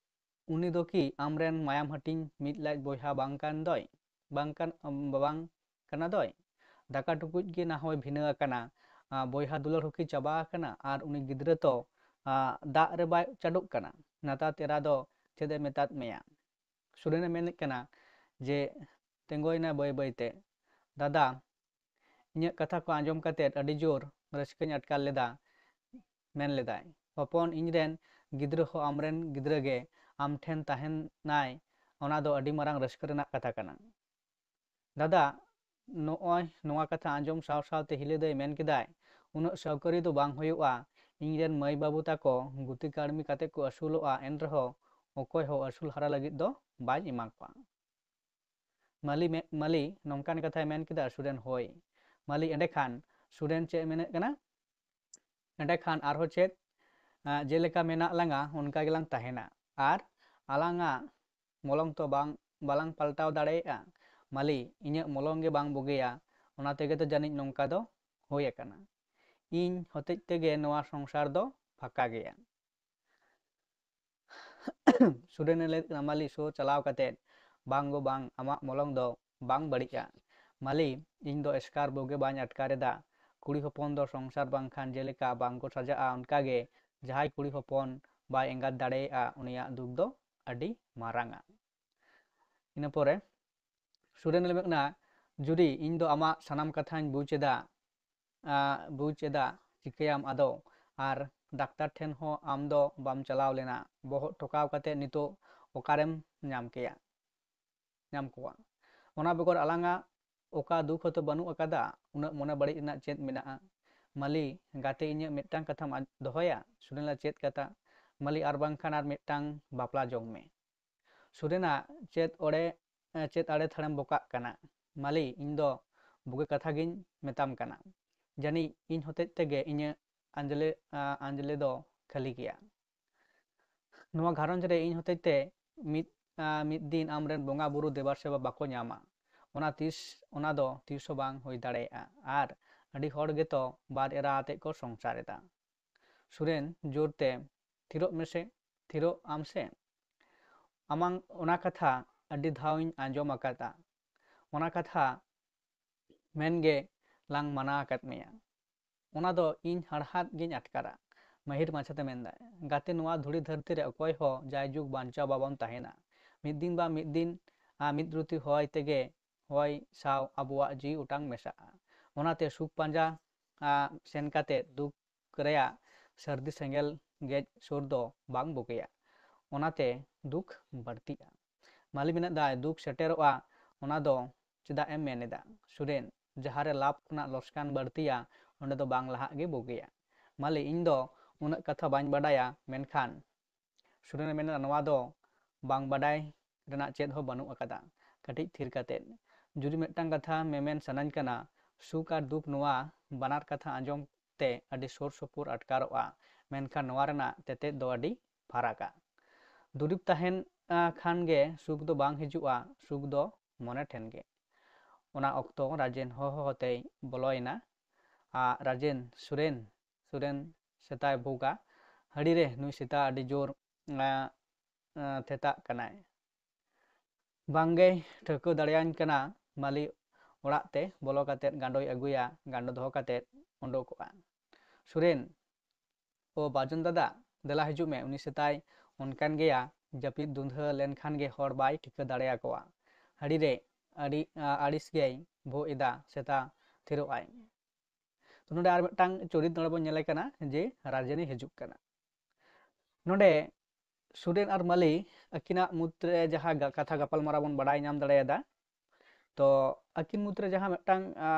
ᱩᱱᱤ ᱫᱚ ᱠᱤ ᱟᱢᱨᱮᱱ ᱢᱟᱭᱟᱢ ᱦᱟᱹᱴᱤᱧ ᱢᱤᱫ ᱞᱟᱡ ᱵᱚᱭᱦᱟ ᱵᱟᱝ ᱠᱟᱱ ᱫᱚᱭ? ᱵᱟᱝ ᱠᱟᱱ, ᱵᱟᱝ ᱠᱟᱱᱟ ᱫᱚᱭ? ᱫᱟᱠᱟ ᱴᱩᱠᱩᱡ ᱜᱮ ᱱᱟ ᱦᱚᱭ ᱵᱷᱤᱱᱟᱹ ᱟᱠᱟᱱᱟ, ᱟ, ᱵᱚᱭᱦᱟ ᱫᱩᱞᱟᱹᱲ ᱦᱚᱸᱠᱤ ᱪᱟᱵᱟ ᱟᱠᱟᱱᱟ? ᱟᱨ ᱩᱱᱤ ᱜᱤᱫᱽᱨᱟᱹ ᱛᱚ, ᱟ, ᱫᱟᱜ ᱨᱮ ᱵᱟᱭ ᱪᱟᱰᱚᱜ ᱠᱟᱱᱟ᱾ ᱱᱮᱛᱟᱨ ᱮᱨᱟ ᱫᱚ ᱪᱮᱫ ᱮ ᱢᱮᱛᱟᱫ ᱢᱮᱭᱟ? ᱥᱩᱨᱮᱱᱮ ᱢᱮᱱᱮᱫ ᱠᱟᱱᱟ ᱡᱮ ᱛᱤᱸᱜᱩᱭᱮᱱᱟ ᱵᱟᱹᱭ ᱵᱟᱹᱭᱛᱮ, ᱫᱟᱫᱟ, ᱤᱧᱟᱹᱜ ᱠᱟᱛᱷᱟ ᱠᱚ ᱟᱸᱡᱚᱢ ᱠᱟᱛᱮᱫ ᱟᱹᱰᱤ ᱡᱳᱨ ᱨᱟᱹᱥᱠᱟᱹᱧ ᱟᱴᱠᱟᱨ ᱞᱮᱫᱟ, ᱢᱮᱱ ᱞᱮᱫᱟᱭ, ᱦᱚᱯᱚᱱ, ᱤᱧᱨᱮᱱ ᱜᱤᱫᱽᱨᱟᱹ ᱦᱚᱸ ᱟᱢᱨᱮᱱ ᱜᱤᱫᱽᱨᱟᱹ ᱜᱮ ᱟᱢ ᱴᱷᱮᱱ ᱛᱟᱦᱮᱱᱟᱭ, ᱚᱱᱟ ᱫᱚ ᱟᱹᱰᱤ ᱢᱟᱨᱟᱝ ᱨᱟᱹᱥᱠᱟᱹ ᱨᱮᱱᱟᱜ ᱠᱟᱛᱷᱟ ᱠᱟᱱᱟ᱾ ᱫᱟᱫᱟ, ᱱᱚᱜᱼᱚᱭ ᱱᱚᱣᱟ ᱠᱟᱛᱷᱟ ᱟᱸᱡᱚᱢ ᱥᱟᱶ ᱥᱟᱶᱛᱮ ᱦᱤᱞᱤ ᱫᱚᱭ ᱢᱮᱱ ᱠᱮᱫᱟᱭ, "ᱩᱱᱟᱹᱜ ᱥᱟᱹᱣᱠᱟᱹᱨᱤ ᱫᱚ ᱵᱟᱝ ᱦᱩᱭᱩᱜᱼᱟ, ᱤᱧ ᱨᱮᱱ ᱢᱟᱹᱭ ᱵᱟᱹᱵᱩ ᱛᱟᱠᱚ ᱜᱩᱛᱤ ᱠᱟᱹᱲᱢᱤ ᱠᱟᱛᱮ ᱠᱚ ᱟᱹᱥᱩᱞᱚᱜᱼᱟ, ᱮᱱ ᱨᱮᱦᱚᱸ ᱚᱠᱚᱭ ᱦᱚᱸ ᱟᱹᱥᱩᱞ ᱦᱟᱨᱟ ᱞᱟᱹᱜᱤᱫ ᱫᱚ ᱵᱟᱭ ᱮᱢᱟ ᱠᱚᱣᱟ᱾" ᱢᱟᱹᱞᱤ ᱢᱮ-, ᱢᱟᱹᱞᱤ ᱱᱚᱝᱠᱟᱱ ᱠᱟᱛᱷᱟᱭ ᱢᱮᱱ ᱠᱮᱫᱟ ᱥᱩᱨᱮᱱ, ᱦᱳᱭ᱾ ᱢᱟᱹᱞᱤ ᱮᱸᱰᱮᱠᱷᱟᱱ ᱥᱩᱨᱮᱱ ᱪᱮᱫ ᱮ ᱢᱮᱱᱮᱫ ᱠᱟᱱᱟ? ᱮᱸᱰᱮᱠᱷᱟᱱ ᱟᱨᱦᱚᱸ ᱪᱮᱫ? ᱟᱸ, ᱡᱮᱞᱮᱠᱟ ᱢᱮᱱᱟᱜ ᱞᱟᱝᱟ ᱚᱱᱠᱟ ᱜᱮᱞᱟᱝ ᱛᱟᱦᱮᱱᱟ᱾ ᱟᱨ ᱟᱞᱟᱝᱟᱜ ᱢᱚᱞᱚᱝ ᱛᱚ ᱵᱟᱝ, ᱵᱟᱞᱟᱝ ᱯᱟᱞᱴᱟᱣ ᱫᱟᱲᱮᱭᱟᱜᱼᱟ᱾ ᱢᱟᱹᱞᱤ, ᱤᱧᱟᱹᱜ ᱢᱚᱞᱚᱝ ᱜᱮ ᱵᱟᱝ ᱵᱩᱜᱤᱭᱟ, ᱚᱱᱟ ᱛᱮᱜᱮ ᱛᱚ ᱡᱟᱹᱱᱤᱡ ᱱᱚᱝᱠᱟ ᱫᱚ ᱦᱩᱭ ᱟᱠᱟᱱᱟ᱾ ᱤᱧ ᱦᱚᱛᱮᱡ ᱛᱮᱜᱮ ᱱᱚᱣᱟ ᱥᱚᱝᱥᱟᱨ ᱫᱚ ᱯᱷᱟᱸᱠᱟ ᱜᱮᱭᱟ᱾ ᱥᱩᱨᱮᱱᱮ ᱞᱟᱹᱭᱮᱫ ᱠᱟᱱᱟ, ᱢᱟᱹᱞᱤ, ᱥᱳ ᱪᱟᱞᱟᱣ ᱠᱟᱛᱮᱫ, ᱵᱟᱝ ᱜᱳ ᱵᱟᱝ, ᱟᱢᱟᱜ ᱢᱚᱞᱚᱝ ᱫᱚ ᱵᱟᱝ ᱵᱟᱹᱲᱤᱡᱼᱟ᱾ ᱢᱟᱹᱞᱤ, ᱤᱧ ᱫᱚ ᱮᱥᱠᱟᱨ ᱵᱳᱜᱮ ᱵᱟᱹᱧ ᱟᱴᱠᱟᱨ ᱮᱫᱟ᱾ ᱠᱩᱲᱤ ᱦᱚᱯᱚᱱ ᱫᱚ ᱥᱚᱝᱥᱟᱨ ᱵᱟᱝᱠᱷᱟᱱ ᱡᱮᱞᱮᱠᱟ ᱵᱟᱝ ᱠᱚ ᱥᱟᱡᱟᱜᱼᱟ, ᱚᱱᱠᱟᱜᱮ ᱡᱟᱦᱟᱸᱭ ᱠᱩᱲᱤ ᱦᱚᱯᱚᱱ ᱵᱟᱭ ᱮᱸᱜᱟᱛ ᱫᱟᱲᱮᱭᱟᱜᱼᱟ, ᱩᱱᱤᱭᱟᱜ ᱫᱩᱠ ᱫᱚ ᱟᱹᱰᱤ ᱢᱟᱨᱟᱝᱟ᱾ ᱤᱱᱟᱹ ᱯᱚᱨᱮ ᱥᱩᱨᱮᱱ ᱞᱟᱹᱭ ᱠᱟᱱᱟ, ᱡᱩᱨᱤ, ᱤᱧ ᱫᱚ ᱟᱢᱟᱜ ᱥᱟᱱᱟᱢ ᱠᱟᱛᱷᱟᱧ ᱵᱩᱡᱽ ᱮᱫᱟ, ᱟ, ᱵᱩᱡᱽ ᱮᱫᱟ, ᱪᱤᱠᱟᱹᱭᱟᱢ ᱟᱫᱚ? ᱟᱨ ᱰᱟᱠᱛᱟᱨ ᱴᱷᱮᱱ ᱦᱚᱸ ᱟᱢ ᱫᱚ ᱵᱟᱢ ᱪᱟᱞᱟᱣ ᱞᱮᱱᱟ᱾ ᱵᱚᱦᱚᱜ ᱴᱷᱚᱠᱟᱣ ᱠᱟᱛᱮ ᱱᱤᱛᱚᱜ ᱚᱠᱟᱨᱮᱢ ᱧᱟᱢ ᱠᱮᱭᱟ, ᱧᱟᱢ ᱠᱚᱣᱟ? ᱚᱱᱟ ᱵᱮᱜᱚᱨ ᱟᱞᱟᱝᱟᱜ ᱚᱠᱟ ᱫᱩᱠ ᱦᱚᱸᱛᱚ ᱵᱟᱹᱱᱩᱜ ᱟᱠᱟᱫᱟ, ᱩᱱᱟᱹᱜ ᱢᱚᱱᱮ ᱵᱟᱹᱲᱤᱡ ᱨᱮᱱᱟᱜ ᱪᱮᱫ ᱢᱮᱱᱟᱜᱼᱟ? ᱢᱟᱹᱞᱤ, ᱜᱟᱛᱮ, ᱤᱧᱟᱹᱜ ᱢᱤᱫᱴᱟᱝ ᱠᱟᱛᱷᱟᱢ ᱟᱸᱡ-, ᱫᱚᱦᱚᱭᱟ? ᱥᱩᱱᱤᱞᱟ, ᱪᱮᱫ ᱠᱟᱛᱷᱟ? ᱢᱟᱹᱞᱤ, ᱟᱨ ᱵᱟᱝᱠᱷᱟᱱ ᱟᱨ ᱢᱤᱫᱴᱟᱝ ᱵᱟᱯᱞᱟ ᱡᱚᱝ ᱢᱮ᱾ ᱥᱩᱨᱮᱱᱟ, ᱪᱮᱫ ᱚᱲᱮ, ᱪᱮᱫ ᱟᱲᱮ ᱛᱷᱟᱲᱮᱢ ᱵᱚᱠᱟᱜ ᱠᱟᱱᱟ? ᱢᱟᱹᱞᱤ, ᱤᱧ ᱫᱚ ᱵᱩᱜᱤ ᱠᱟᱛᱷᱟ ᱜᱤᱧ ᱢᱮᱛᱟᱢ ᱠᱟᱱᱟ᱾ ᱡᱟᱹᱱᱤᱡ ᱤᱧ ᱦᱚᱛᱮᱡ ᱛᱮᱜᱮ ᱤᱧᱟᱹᱜ ᱟᱸᱡᱽᱞᱮ, ᱟ, ᱟᱸᱡᱽᱞᱮ ᱫᱚ ᱠᱷᱟᱹᱞᱤ ᱜᱮᱭᱟ᱾ ᱱᱚᱣᱟ ᱜᱷᱟᱨᱚᱸᱡᱽ ᱨᱮ ᱤᱧ ᱦᱚᱛᱮᱡ ᱛᱮ ᱢᱤᱫ, ᱟ, ᱢᱤᱫ ᱫᱤᱱ ᱟᱢᱨᱮᱱ ᱵᱚᱸᱜᱟ ᱵᱩᱨᱩ ᱫᱮᱵᱟ ᱥᱮᱵᱟ ᱵᱟᱠᱚ ᱧᱟᱢᱟ᱾ ᱚᱱᱟ ᱛᱤᱥ, ᱚᱱᱟ ᱫᱚ ᱛᱤᱥ ᱦᱚᱸ ᱵᱟᱝ ᱦᱩᱭ ᱫᱟᱲᱮᱭᱟᱜᱼᱟ᱾ ᱟᱨ ᱟᱹᱰᱤ ᱦᱚᱲ ᱜᱮᱛᱚ ᱵᱟᱨ ᱮᱨᱟ ᱟᱛᱮᱫ ᱠᱚ ᱥᱚᱝᱥᱟᱨ ᱮᱫᱟ᱾ ᱥᱩᱨᱮᱱ, ᱡᱳᱨ ᱛᱮ, ᱛᱷᱤᱨᱚᱜ ᱢᱮᱥᱮ, ᱛᱷᱤᱨᱚᱜ ᱟᱢ ᱥᱮ᱾ ᱟᱢᱟᱝ ᱚᱱᱟ ᱠᱟᱛᱷᱟ ᱟᱹᱰᱤ ᱫᱷᱟᱣ ᱤᱧ ᱟᱸᱡᱚᱢ ᱟᱠᱟᱫᱟ᱾ ᱚᱱᱟ ᱠᱟᱛᱷᱟ ᱢᱮᱱ ᱜᱮ ᱞᱟᱝ ᱢᱟᱱᱟ ᱟᱠᱟᱫ ᱢᱮᱭᱟ᱾ ᱚᱱᱟ ᱫᱚ ᱤᱧ ᱦᱟᱲᱦᱟᱫ ᱜᱤᱧ ᱟᱴᱠᱟᱨᱟ᱾ ᱢᱟᱹᱦᱤᱨ ᱢᱟᱪᱷᱟᱛᱮ ᱢᱮᱱᱫᱟᱭ, ᱜᱟᱛᱮ, ᱱᱚᱣᱟ ᱫᱷᱩᱲᱤ ᱫᱷᱟᱹᱨᱛᱤ ᱨᱮ ᱚᱠᱚᱭ ᱦᱚᱸ ᱡᱟᱭᱡᱩᱜᱽ ᱵᱟᱧᱪᱟᱣ ᱵᱟᱵᱚᱱ ᱛᱟᱦᱮᱱᱟ᱾ ᱢᱤᱫ ᱫᱤᱱ ᱵᱟ ᱢᱤᱫ ᱫᱤᱱ, ᱟ, ᱢᱤᱫ ᱨᱩᱛᱤ ᱦᱚᱭ ᱛᱮᱜᱮ, ᱦᱚᱭ ᱥᱟᱶ ᱟᱵᱚᱣᱟᱜ ᱡᱤᱣᱤ ᱚᱴᱟᱝ ᱢᱮᱥᱟᱜᱼᱟ᱾ ᱚᱱᱟᱛᱮ ᱥᱩᱠ ᱯᱟᱸᱡᱟ, ᱟ, ᱥᱮᱱ ᱠᱟᱛᱮ ᱫᱩᱠ ᱨᱮᱭᱟᱜ ᱥᱟᱹᱨᱫᱤ ᱥᱮᱸᱜᱮᱞ ᱜᱮᱡ ᱥᱩᱨ ᱫᱚ ᱵᱟᱝ ᱵᱩᱜᱤᱭᱟ᱾ ᱚᱱᱟᱛᱮ ᱫᱩᱠ ᱵᱟᱹᱲᱛᱤᱜᱼᱟ᱾ ᱢᱟᱹᱞᱤ ᱢᱮᱱᱮᱫ ᱫᱟᱭ, ᱫᱩᱠ ᱥᱮᱴᱮᱨᱚᱜᱼᱟ, ᱚᱱᱟ ᱫᱚ ᱪᱮᱫᱟᱜ ᱮᱢ ᱢᱮᱱ ᱮᱫᱟ? ᱥᱩᱨᱮᱱ, ᱡᱟᱦᱟᱸ ᱨᱮ ᱞᱟᱵᱷ ᱠᱷᱚᱱᱟᱜ ᱞᱚᱥᱠᱟᱱ ᱵᱟᱹᱲᱛᱤᱭᱟ, ᱚᱸᱰᱮ ᱫᱚ ᱵᱟᱝ ᱞᱟᱦᱟᱜ ᱜᱮ ᱵᱩᱜᱤᱭᱟ᱾ ᱢᱟᱹᱞᱤ, ᱤᱧ ᱫᱚ ᱩᱱᱟᱹᱜ ᱠᱟᱛᱷᱟ ᱵᱟᱹᱧ ᱵᱟᱰᱟᱭᱟ, ᱢᱮᱱᱠᱷᱟᱱ ᱥᱩᱨᱮᱱ ᱮ ᱢᱮᱱᱟ, ᱱᱚᱣᱟ ᱫᱚ ᱵᱟᱝ ᱵᱟᱰᱟᱭ ᱨᱮᱱᱟᱜ ᱪᱮᱫ ᱦᱚᱸ ᱵᱟᱹᱱᱩᱜ ᱟᱠᱟᱫᱟ᱾ ᱠᱟᱹᱴᱤᱡ ᱛᱷᱤᱨ ᱠᱟᱛᱮᱫ ᱡᱩᱫᱤ ᱢᱤᱫᱴᱟᱝ ᱠᱟᱛᱷᱟ ᱢᱮᱢᱮᱱ ᱥᱟᱱᱟᱧ ᱠᱟᱱᱟ, ᱥᱩᱠ ᱟᱨ ᱫᱩᱠ ᱱᱚᱣᱟ ᱵᱟᱱᱟᱨ ᱠᱟᱛᱷᱟ ᱟᱸᱡᱚᱢ ᱛᱮ ᱟᱹᱰᱤ ᱥᱩᱨ ᱥᱩᱯᱩᱨ ᱟᱴᱠᱟᱨᱚᱜᱼᱟ, ᱢᱮᱱᱠᱷᱟᱱ ᱱᱚᱣᱟ ᱨᱮᱱᱟᱜ ᱛᱮᱛᱮᱫ ᱫᱚ ᱟᱹᱰᱤ ᱯᱷᱟᱨᱟᱠᱟ᱾ ᱫᱩᱨᱤᱵᱽ ᱛᱟᱦᱮᱱ, ᱟ, ᱠᱷᱟᱱ ᱜᱮ ᱥᱩᱠ ᱫᱚ ᱵᱟᱝ ᱦᱤᱡᱩᱜᱼᱟ, ᱥᱩᱠ ᱫᱚ ᱢᱚᱱᱮ ᱴᱷᱮᱱ ᱜᱮ᱾ ᱚᱱᱟ ᱚᱠᱛᱚ ᱨᱟᱡᱮᱱ ᱦᱚᱦᱚ ᱦᱚᱛᱮᱭ ᱵᱚᱞᱚᱭᱮᱱᱟ᱾ ᱟ, ᱨᱟᱡᱮᱱ, ᱥᱩᱨᱮᱱ, ᱥᱩᱨᱮᱱ ᱥᱮᱛᱟᱭ ᱵᱷᱩᱜᱟ᱾ ᱦᱟᱹᱲᱤ ᱨᱮ, ᱱᱩᱭ ᱥᱮᱛᱟ ᱟᱹᱰᱤ ᱡᱳᱨ, ᱟ, ᱟ, ᱛᱷᱮᱛᱟᱜ ᱠᱟᱱᱟᱭ᱾ ᱵᱟᱝᱜᱮᱭ ᱴᱷᱟᱹᱣᱠᱟᱹ ᱫᱟᱲᱮᱭᱟᱹᱧ ᱠᱟᱱᱟ᱾ ᱢᱟᱹᱞᱤ ᱚᱲᱟᱜ ᱛᱮ ᱵᱚᱞᱚ ᱠᱟᱛᱮᱫ ᱜᱟᱸᱰᱚᱭ ᱟᱹᱜᱩᱭᱟ, ᱜᱟᱸᱰᱚ ᱫᱚᱦᱚ ᱠᱟᱛᱮᱫ ᱩᱰᱩᱠᱚᱜᱼᱟ᱾ ᱥᱩᱨᱮᱱ, ᱳ ᱵᱟᱡᱚᱱ ᱫᱟᱫᱟ, ᱫᱮᱞᱟ ᱦᱤᱡᱩᱜ ᱢᱮ, ᱩᱱᱤ ᱥᱮᱛᱟᱭ ᱚᱱᱠᱟᱱ ᱜᱮᱭᱟ, ᱡᱟᱹᱯᱤᱫ ᱫᱩᱸᱫᱷᱟᱹ ᱞᱮᱱᱠᱷᱟᱱ ᱜᱮ ᱦᱚᱲ ᱵᱟᱭ ᱴᱷᱤᱠᱟᱹ ᱫᱟᱲᱮᱭᱟᱠᱚᱣᱟ᱾ ᱦᱟᱹᱲᱤ ᱨᱮ ᱟᱹᱰᱤ, ᱟ, ᱟᱹᱲᱤᱥ ᱜᱮᱭ ᱵᱷᱳᱜ ᱮᱫᱟ, ᱥᱮᱛᱟ ᱛᱷᱤᱨᱚᱜ ᱟᱭ᱾ ᱛᱚ ᱱᱚᱰᱮ ᱟᱨ ᱢᱤᱫᱴᱟᱝ ᱪᱚᱨᱤᱛ ᱱᱚᱰᱮ ᱵᱚᱱ ᱧᱮᱞᱮ ᱠᱟᱱᱟ ᱡᱮ ᱨᱟᱡᱮᱱᱤ ᱦᱤᱡᱩᱜ ᱠᱟᱱᱟ᱾ ᱱᱚᱰᱮ ᱥᱩᱨᱮᱱ ᱟᱨ ᱢᱟᱹᱞᱤ ᱟᱹᱠᱤᱱᱟᱜ ᱢᱩᱫᱽᱨᱮ ᱡᱟᱦᱟᱸ ᱜᱟ-, ᱠᱟᱛᱷᱟ ᱜᱟᱯᱟᱞᱢᱟᱨᱟᱣ ᱵᱚᱱ ᱵᱟᱰᱟᱭ ᱧᱟᱢ ᱫᱟᱲᱮᱭᱟᱫᱟ, ᱛᱚ ᱟᱹᱠᱤᱱ ᱢᱩᱫᱽᱨᱮ ᱡᱟᱦᱟᱸ ᱢᱤᱫᱴᱟᱝ, ᱟ,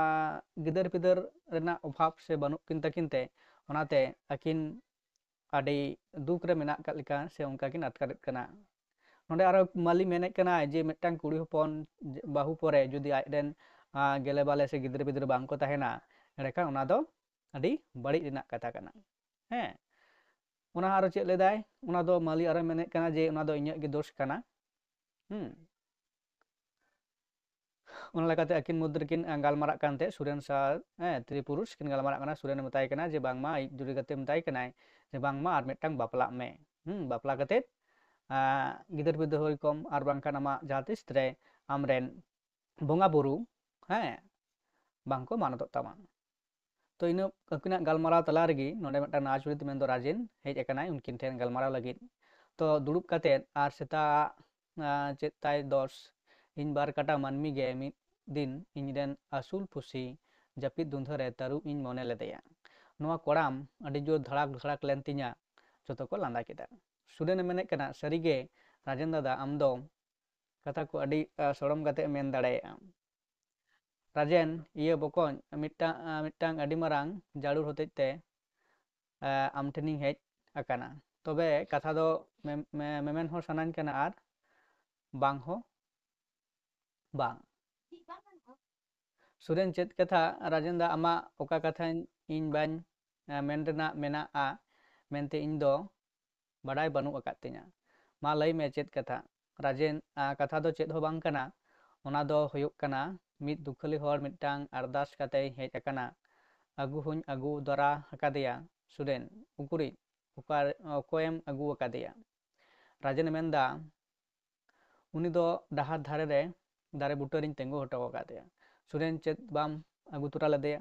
ᱜᱤᱫᱟᱹᱨ ᱯᱤᱫᱟᱹᱨ ᱨᱮᱱᱟᱜ ᱚᱵᱷᱟᱵᱽ ᱥᱮ ᱵᱟᱹᱱᱩᱜ ᱠᱤᱱ ᱛᱟᱹᱠᱤᱱ ᱛᱮ, ᱚᱱᱟᱛᱮ ᱟᱹᱠᱤᱱ ᱟᱹᱰᱤ ᱫᱩᱠ ᱨᱮ ᱢᱮᱱᱟᱜ ᱟᱠᱟᱫ ᱞᱮᱠᱟ ᱥᱮ ᱚᱱᱠᱟ ᱠᱤᱱ ᱟᱴᱠᱟᱨᱮᱫ ᱠᱟᱱᱟ᱾ ᱱᱚᱰᱮ ᱟᱨᱚ ᱢᱟᱹᱞᱤ ᱢᱮᱱᱮᱫ ᱠᱟᱱᱟᱭ ᱡᱮ ᱢᱤᱫᱴᱟᱝ ᱠᱩᱲᱤ ᱦᱚᱯᱚᱱ ᱡᱮ ᱵᱟᱹᱦᱩ ᱯᱚᱨᱮ ᱡᱩᱫᱤ ᱟᱡᱨᱮᱱ, ᱟ, ᱜᱮᱞᱮ ᱵᱟᱞᱮ ᱥᱮ ᱜᱤᱫᱽᱨᱟᱹ ᱯᱤᱫᱽᱨᱟᱹ ᱵᱟᱝ ᱠᱚ ᱛᱟᱦᱮᱱᱟ, ᱮᱸᱰᱮᱠᱷᱟᱱ ᱚᱱᱟ ᱫᱚ ᱟᱹᱰᱤ ᱵᱟᱹᱲᱤᱡ ᱨᱮᱱᱟᱜ ᱠᱟᱛᱷᱟ ᱠᱟᱱᱟ᱾ ᱦᱮᱸ, ᱚᱱᱟ ᱟᱨᱚ ᱪᱮᱫ ᱞᱟᱹᱭᱫᱟᱭ? ᱚᱱᱟ ᱫᱚ ᱢᱟᱹᱞᱤ ᱟᱨᱚ ᱢᱮᱱᱮᱫ ᱠᱟᱱᱟ ᱡᱮ ᱚᱱᱟ ᱫᱚ ᱤᱧᱟᱹᱜ ᱜᱮ ᱫᱳᱥ ᱠᱟᱱᱟ᱾ ᱦᱩᱸ᱾ ᱚᱱᱟ ᱞᱮᱠᱟᱛᱮ ᱟᱹᱠᱤᱱ ᱢᱚᱫᱽᱫᱷᱮ ᱨᱮᱠᱤᱱ, ᱟ, ᱜᱟᱞᱢᱟᱨᱟᱜ ᱠᱟᱱᱛᱮ ᱥᱩᱨᱮᱱ ᱥᱟᱶ, ᱦᱮᱸ, ᱛᱨᱤ ᱯᱩᱨᱩᱥ ᱠᱤᱱ ᱜᱟᱞᱢᱟᱨᱟᱜ ᱠᱟᱱᱟ᱾ ᱥᱩᱨᱮᱱ ᱢᱮᱛᱟᱭ ᱠᱟᱱᱟ ᱡᱮ ᱵᱟᱝᱢᱟ ᱟᱡ ᱡᱩᱨᱤ ᱜᱟᱛᱮ ᱢᱮᱛᱟᱭ ᱠᱟᱱᱟᱭ ᱡᱮ ᱵᱟᱝᱢᱟ ᱟᱨ ᱢᱤᱫᱴᱟᱝ ᱵᱟᱯᱞᱟᱜ ᱢᱮ᱾ ᱦᱩᱸ, ᱵᱟᱯᱞᱟ ᱠᱟᱛᱮᱫ, ᱟ, ᱜᱤᱫᱟᱹᱨ ᱯᱤᱫᱟᱹᱨ ᱦᱩᱭ ᱠᱚᱢ, ᱟᱨ ᱵᱟᱝᱠᱷᱟᱱ ᱟᱢᱟᱜ ᱡᱟᱦᱟᱸ ᱛᱤᱥ ᱨᱮ ᱟᱢᱨᱮᱱ ᱵᱚᱸᱜᱟ ᱵᱩᱨᱩ, ᱦᱮᱸ, ᱵᱟᱝᱠᱚ ᱢᱟᱱᱚᱛᱚᱜ ᱛᱟᱢᱟ᱾ ᱛᱚ ᱤᱱᱟᱹ ᱟᱹᱠᱤᱱᱟᱜ ᱜᱟᱞᱢᱟᱨᱟᱣ ᱛᱟᱞᱟ ᱨᱮᱜᱮ ᱱᱚᱰᱮ ᱢᱤᱫᱴᱟᱝ ᱱᱟᱣᱟ ᱪᱩᱨᱤᱛ ᱢᱮᱱᱫᱚ ᱨᱟᱡᱮᱱ ᱦᱮᱡ ᱟᱠᱟᱱᱟᱭ ᱩᱱᱠᱤᱱ ᱴᱷᱮᱱ ᱜᱟᱞᱢᱟᱨᱟᱣ ᱞᱟᱹᱜᱤᱫ᱾ ᱛᱚ ᱫᱩᱲᱩᱵ ᱠᱟᱛᱮᱫ ᱟᱨ ᱥᱮᱛᱟᱜ, ᱟ, ᱪᱮᱫ ᱛᱟᱭ ᱫᱚᱥ, ᱤᱧ ᱵᱟᱨ ᱠᱟᱴᱟ ᱢᱟᱹᱱᱢᱤ ᱜᱮ ᱢᱤᱫ ᱫᱤᱱ ᱤᱧᱨᱮᱱ ᱟᱹᱥᱩᱞ ᱯᱩᱥᱤ ᱡᱟᱹᱯᱤᱫ ᱫᱩᱸᱫᱷᱟᱹ ᱨᱮ ᱛᱟᱹᱨᱩᱵ ᱤᱧ ᱢᱚᱱᱮ ᱞᱮᱫᱮᱭᱟ᱾ ᱱᱚᱣᱟ ᱠᱚᱲᱟᱢ ᱟᱹᱰᱤ ᱡᱳᱨ ᱫᱷᱟᱲᱟᱠ ᱫᱷᱟᱲᱟᱠ ᱞᱮᱱ ᱛᱤᱧᱟ, ᱡᱚᱛᱚ ᱠᱚ ᱞᱟᱸᱫᱟ ᱠᱮᱫᱟ᱾ ᱥᱩᱨᱮᱱᱮ ᱢᱮᱱᱮᱫ ᱠᱟᱱᱟ, ᱥᱟᱹᱨᱤᱜᱮ ᱨᱟᱡᱮᱱ ᱫᱟᱫᱟ, ᱟᱢ ᱫᱚ ᱠᱟᱛᱷᱟ ᱠᱚ ᱟᱹᱰᱤ, ᱟ, ᱥᱚᱲᱚᱢ ᱠᱟᱛᱮ ᱢᱮᱱ ᱫᱟᱲᱮᱭᱟᱜᱼᱟ᱾ ᱨᱟᱡᱮᱱ, ᱤᱭᱟᱹ ᱵᱚᱠᱚᱧ, ᱢᱤᱫᱴᱟᱝ, ᱟᱸ, ᱢᱤᱫᱴᱟᱝ ᱟᱹᱰᱤ ᱢᱟᱨᱟᱝ ᱡᱟᱹᱨᱩᱲ ᱦᱚᱛᱮᱡ ᱛᱮ, ᱟᱸ, ᱟᱢ ᱴᱷᱮᱱᱤᱧ ᱦᱮᱡ ᱟᱠᱟᱱᱟ᱾ ᱛᱚᱵᱮ ᱠᱟᱛᱷᱟ ᱫᱚ ᱢᱮ-, ᱢᱮ-, ᱢᱮᱢᱮᱱ ᱦᱚᱸ ᱥᱟᱱᱟᱧ ᱠᱟᱱᱟ ᱟᱨ ᱵᱟᱝ ᱦᱚᱸ ᱵᱟᱝ᱾ ᱥᱩᱨᱮᱱ, ᱪᱮᱫ ᱠᱟᱛᱷᱟ? ᱨᱟᱡᱮᱱ ᱫᱟ, ᱟᱢᱟᱜ ᱚᱠᱟ ᱠᱟᱛᱷᱟᱧ ᱤᱧ ᱵᱟᱹᱧ, ᱟᱸ, ᱢᱮᱱ ᱨᱮᱱᱟᱜ ᱢᱮᱱᱟᱜᱼᱟ ᱢᱮᱱᱛᱮ ᱤᱧ ᱫᱚ ᱵᱟᱰᱟᱭ ᱵᱟᱹᱱᱩᱜ ᱟᱠᱟᱫ ᱛᱤᱧᱟᱹ᱾ ᱢᱟ ᱞᱟᱹᱭ ᱢᱮ ᱪᱮᱫ ᱠᱟᱛᱷᱟ? ᱨᱟᱡᱮᱱ, ᱟᱸ, ᱠᱟᱛᱷᱟ ᱫᱚ ᱪᱮᱫ ᱦᱚᱸ ᱵᱟᱝ ᱠᱟᱱᱟ᱾ ᱚᱱᱟ ᱫᱚ ᱦᱩᱭᱩᱜ ᱠᱟᱱᱟ, ᱢᱤᱫ ᱫᱩᱠᱷᱟᱹᱞᱤ ᱦᱚᱲ ᱢᱤᱫᱴᱟᱝ ᱟᱨᱫᱟᱥ ᱠᱟᱛᱮᱭ ᱦᱮᱡ ᱟᱠᱟᱱᱟ᱾ ᱟᱹᱜᱩ ᱦᱚᱸᱧ ᱟᱹᱜᱩ ᱫᱟᱨᱟ ᱟᱠᱟᱫᱮᱭᱟ᱾ ᱥᱩᱨᱮᱱ, ᱩᱠᱩᱨᱤᱡ? ᱚᱠᱟ, ᱚᱠᱚᱭᱮᱢ ᱟᱹᱜᱩ ᱟᱠᱟᱫᱮᱭᱟ? ᱨᱟᱡᱮᱱ ᱢᱮᱱᱫᱟ, ᱩᱱᱤ ᱫᱚ ᱰᱟᱦᱟᱨ ᱫᱷᱟᱨᱮ ᱨᱮ ᱫᱟᱨᱮ ᱵᱩᱴᱟᱹ ᱨᱤᱧ ᱛᱤᱸᱜᱩ ᱦᱚᱴᱚ ᱟᱠᱟᱫᱮᱭᱟ᱾ ᱥᱩᱨᱮᱱ, ᱪᱮᱫ ᱵᱟᱢ ᱟᱹᱜᱩ ᱛᱚᱨᱟ ᱞᱮᱫᱮᱭᱟ?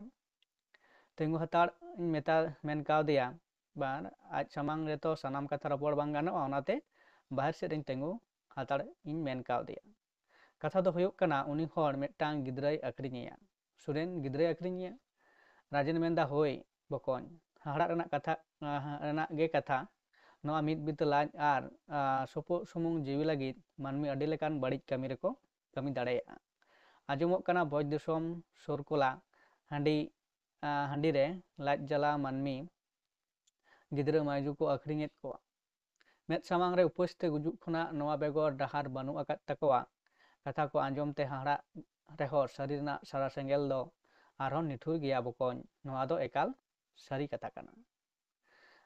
ᱛᱤᱸᱜᱩ ᱦᱟᱛᱟᱲ ᱤᱧ ᱢᱮᱛᱟ, ᱢᱮᱱ ᱠᱟᱣᱫᱮᱭᱟ, ᱵᱟᱝ, ᱟᱡ ᱥᱟᱢᱟᱝ ᱨᱮᱛᱚ ᱥᱟᱱᱟᱢ ᱠᱟᱛᱷᱟ ᱨᱚᱯᱚᱲ ᱵᱟᱝ ᱜᱟᱱᱚᱜᱼᱟ, ᱚᱱᱟᱛᱮ ᱵᱟᱦᱮᱨ ᱥᱮᱫ ᱨᱤᱧ ᱛᱤᱸᱜᱩ ᱦᱟᱛᱟᱲ ᱤᱧ ᱢᱮᱱ ᱠᱟᱣᱫᱮᱭᱟ᱾ ᱠᱟᱛᱷᱟ ᱫᱚ ᱦᱩᱭᱩᱜ ᱠᱟᱱᱟ, ᱩᱱᱤ ᱦᱚᱲ ᱢᱤᱫᱴᱟᱝ ᱜᱤᱫᱽᱨᱟᱹᱭ ᱟᱹᱠᱷᱨᱤᱧᱮᱭᱟ᱾ ᱥᱩᱨᱮᱱ, ᱜᱤᱫᱽᱨᱟᱹᱭ ᱟᱹᱠᱷᱨᱤᱧᱮᱭᱟ? ᱨᱟᱡᱮᱱ ᱢᱮᱱᱫᱟ, ᱦᱳᱭ ᱵᱚᱠᱚᱧ, ᱦᱟᱦᱟᱲᱟᱜ ᱨᱮᱱᱟᱜ ᱠᱟᱛᱷᱟ, ᱟᱸ, ᱨᱮᱱᱟᱜ ᱜᱮ ᱠᱟᱛᱷᱟ᱾ ᱱᱚᱣᱟ ᱢᱤᱫ ᱵᱤᱛᱟᱹ ᱞᱟᱡ ᱟᱨ, ᱟᱸ, ᱥᱚᱯᱚᱜ ᱥᱩᱢᱩᱝ ᱡᱤᱣᱤ ᱞᱟᱹᱜᱤᱫ ᱢᱟᱹᱱᱢᱤ ᱟᱹᱰᱤ ᱞᱮᱠᱟᱱ ᱵᱟᱹᱲᱤᱡ ᱠᱟᱹᱢᱤ ᱨᱮᱠᱚ ᱠᱟᱹᱢᱤ ᱫᱟᱲᱮᱭᱟᱜᱼᱟ᱾ ᱟᱸᱡᱚᱢᱚᱜ ᱠᱟᱱᱟ, ᱵᱷᱚᱡᱽ ᱫᱤᱥᱚᱢ ᱥᱳᱨᱠᱳᱞᱟ ᱦᱟᱺᱰᱤ, ᱟᱸ, ᱦᱟᱺᱰᱤ ᱨᱮ ᱞᱟᱡ ᱡᱟᱞᱟ ᱢᱟᱹᱱᱢᱤ ᱜᱤᱫᱽᱨᱟᱹ ᱢᱟᱹᱭᱡᱩ ᱠᱚ ᱟᱹᱠᱷᱨᱤᱧᱮᱫ ᱠᱚᱣᱟ᱾ ᱢᱮᱫ ᱥᱟᱢᱟᱝ ᱨᱮ ᱩᱯᱟᱹᱥ ᱛᱮ ᱜᱩᱡᱩᱜ ᱠᱷᱚᱱᱟᱜ ᱱᱚᱣᱟ ᱵᱮᱜᱚᱨ ᱰᱟᱦᱟᱨ ᱵᱟᱹᱱᱩᱜ ᱟᱠᱟᱫ ᱛᱟᱠᱚᱣᱟ᱾ ᱠᱟᱛᱷᱟ ᱠᱚ ᱟᱸᱡᱚᱢ ᱛᱮ ᱦᱟᱦᱟᱲᱟᱜ ᱨᱮᱦᱚᱸ ᱥᱟᱹᱨᱤ ᱨᱮᱱᱟᱜ ᱥᱟᱨᱟ ᱥᱮᱸᱜᱮᱞ ᱫᱚ ᱟᱨᱦᱚᱸ ᱱᱤᱴᱷᱩᱨ ᱜᱮᱭᱟ ᱵᱚᱠᱚᱧ, ᱱᱚᱣᱟ ᱫᱚ ᱮᱠᱟᱞ ᱥᱟᱹᱨᱤ ᱠᱟᱛᱷᱟ ᱠᱟᱱᱟ᱾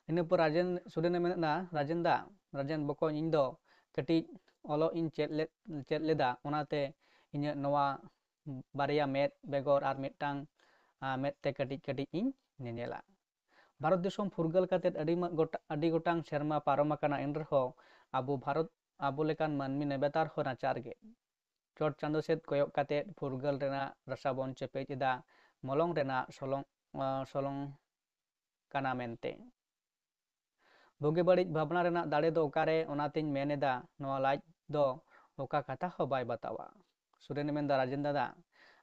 ᱤᱱᱟᱹ ᱯᱚᱨ ᱨᱟᱡᱮᱱ, ᱥᱩᱨᱮᱱᱮ ᱢᱮᱱᱮᱫᱼᱟ, ᱨᱟᱡᱮᱱ ᱫᱟ, ᱨᱟᱡᱮᱱ ᱵᱚᱠᱚᱧ, ᱤᱧ ᱫᱚ ᱠᱟᱹᱴᱤᱡ ᱚᱞᱚᱜ ᱤᱧ ᱪᱮᱫ ᱞᱮᱫ, ᱪᱮᱫ ᱞᱮᱫᱟ, ᱚᱱᱟᱛᱮ ᱤᱧᱟᱹᱜ ᱱᱚᱣᱟ ᱵᱟᱨᱭᱟ ᱢᱮᱫ ᱵᱮᱜᱚᱨ ᱟᱨ ᱢᱤᱫᱴᱟᱝ, ᱟᱸ, ᱢᱮᱫ ᱛᱮ ᱠᱟᱹᱴᱤᱡ ᱠᱟᱹᱴᱤᱡ ᱤᱧ ᱧᱮᱧᱮᱞᱟ᱾ ᱵᱷᱟᱨᱚᱛ ᱫᱤᱥᱚᱢ ᱯᱷᱩᱨᱜᱟᱹᱞ ᱠᱟᱛᱮᱫ ᱟᱹᱰᱤ ᱢᱟ-, ᱜᱚᱴᱟ-, ᱟᱹᱰᱤ ᱜᱚᱴᱟᱝ ᱥᱮᱨᱢᱟ ᱯᱟᱨᱚᱢ ᱟᱠᱟᱱᱟ, ᱮᱱ ᱨᱮᱦᱚᱸ ᱟᱵᱚ ᱵᱷᱟᱨᱚᱛ, ᱟᱵᱚ ᱞᱮᱠᱟᱱ ᱢᱟᱹᱱᱢᱤ ᱱᱮᱵᱮᱛᱟᱨ ᱦᱚᱸ ᱱᱟᱪᱟᱨ ᱜᱮ᱾ ᱪᱚᱴ ᱪᱟᱸᱫᱚ ᱥᱮᱫ ᱠᱚᱭᱚᱜ ᱠᱟᱛᱮᱫ ᱯᱷᱩᱨᱜᱟᱹᱞ ᱨᱮᱱᱟᱜ ᱨᱟᱥᱟ ᱵᱚᱱ ᱪᱮᱯᱮᱡ ᱮᱫᱟ, ᱢᱚᱞᱚᱝ ᱨᱮᱱᱟᱜ ᱥᱚᱞᱚᱝ, ᱟᱸ, ᱥᱚᱞᱚᱝ ᱠᱟᱱᱟ ᱢᱮᱱᱛᱮ᱾ ᱵᱩᱜᱤ ᱵᱟᱹᱲᱤᱡ ᱵᱷᱟᱵᱽᱱᱟ ᱨᱮᱱᱟᱜ ᱫᱟᱲᱮ ᱫᱚ ᱚᱠᱟᱨᱮ? ᱚᱱᱟᱛᱤᱧ ᱢᱮᱱ ᱮᱫᱟ, ᱱᱚᱣᱟ ᱞᱟᱡ ᱫᱚ ᱚᱠᱟ ᱠᱟᱛᱷᱟ ᱦᱚᱸ ᱵᱟᱭ ᱵᱟᱛᱟᱣᱟ᱾ ᱥᱩᱨᱮᱱᱮ ᱢᱮᱱᱫᱟ, ᱨᱟᱡᱮᱱ ᱫᱟᱫᱟ,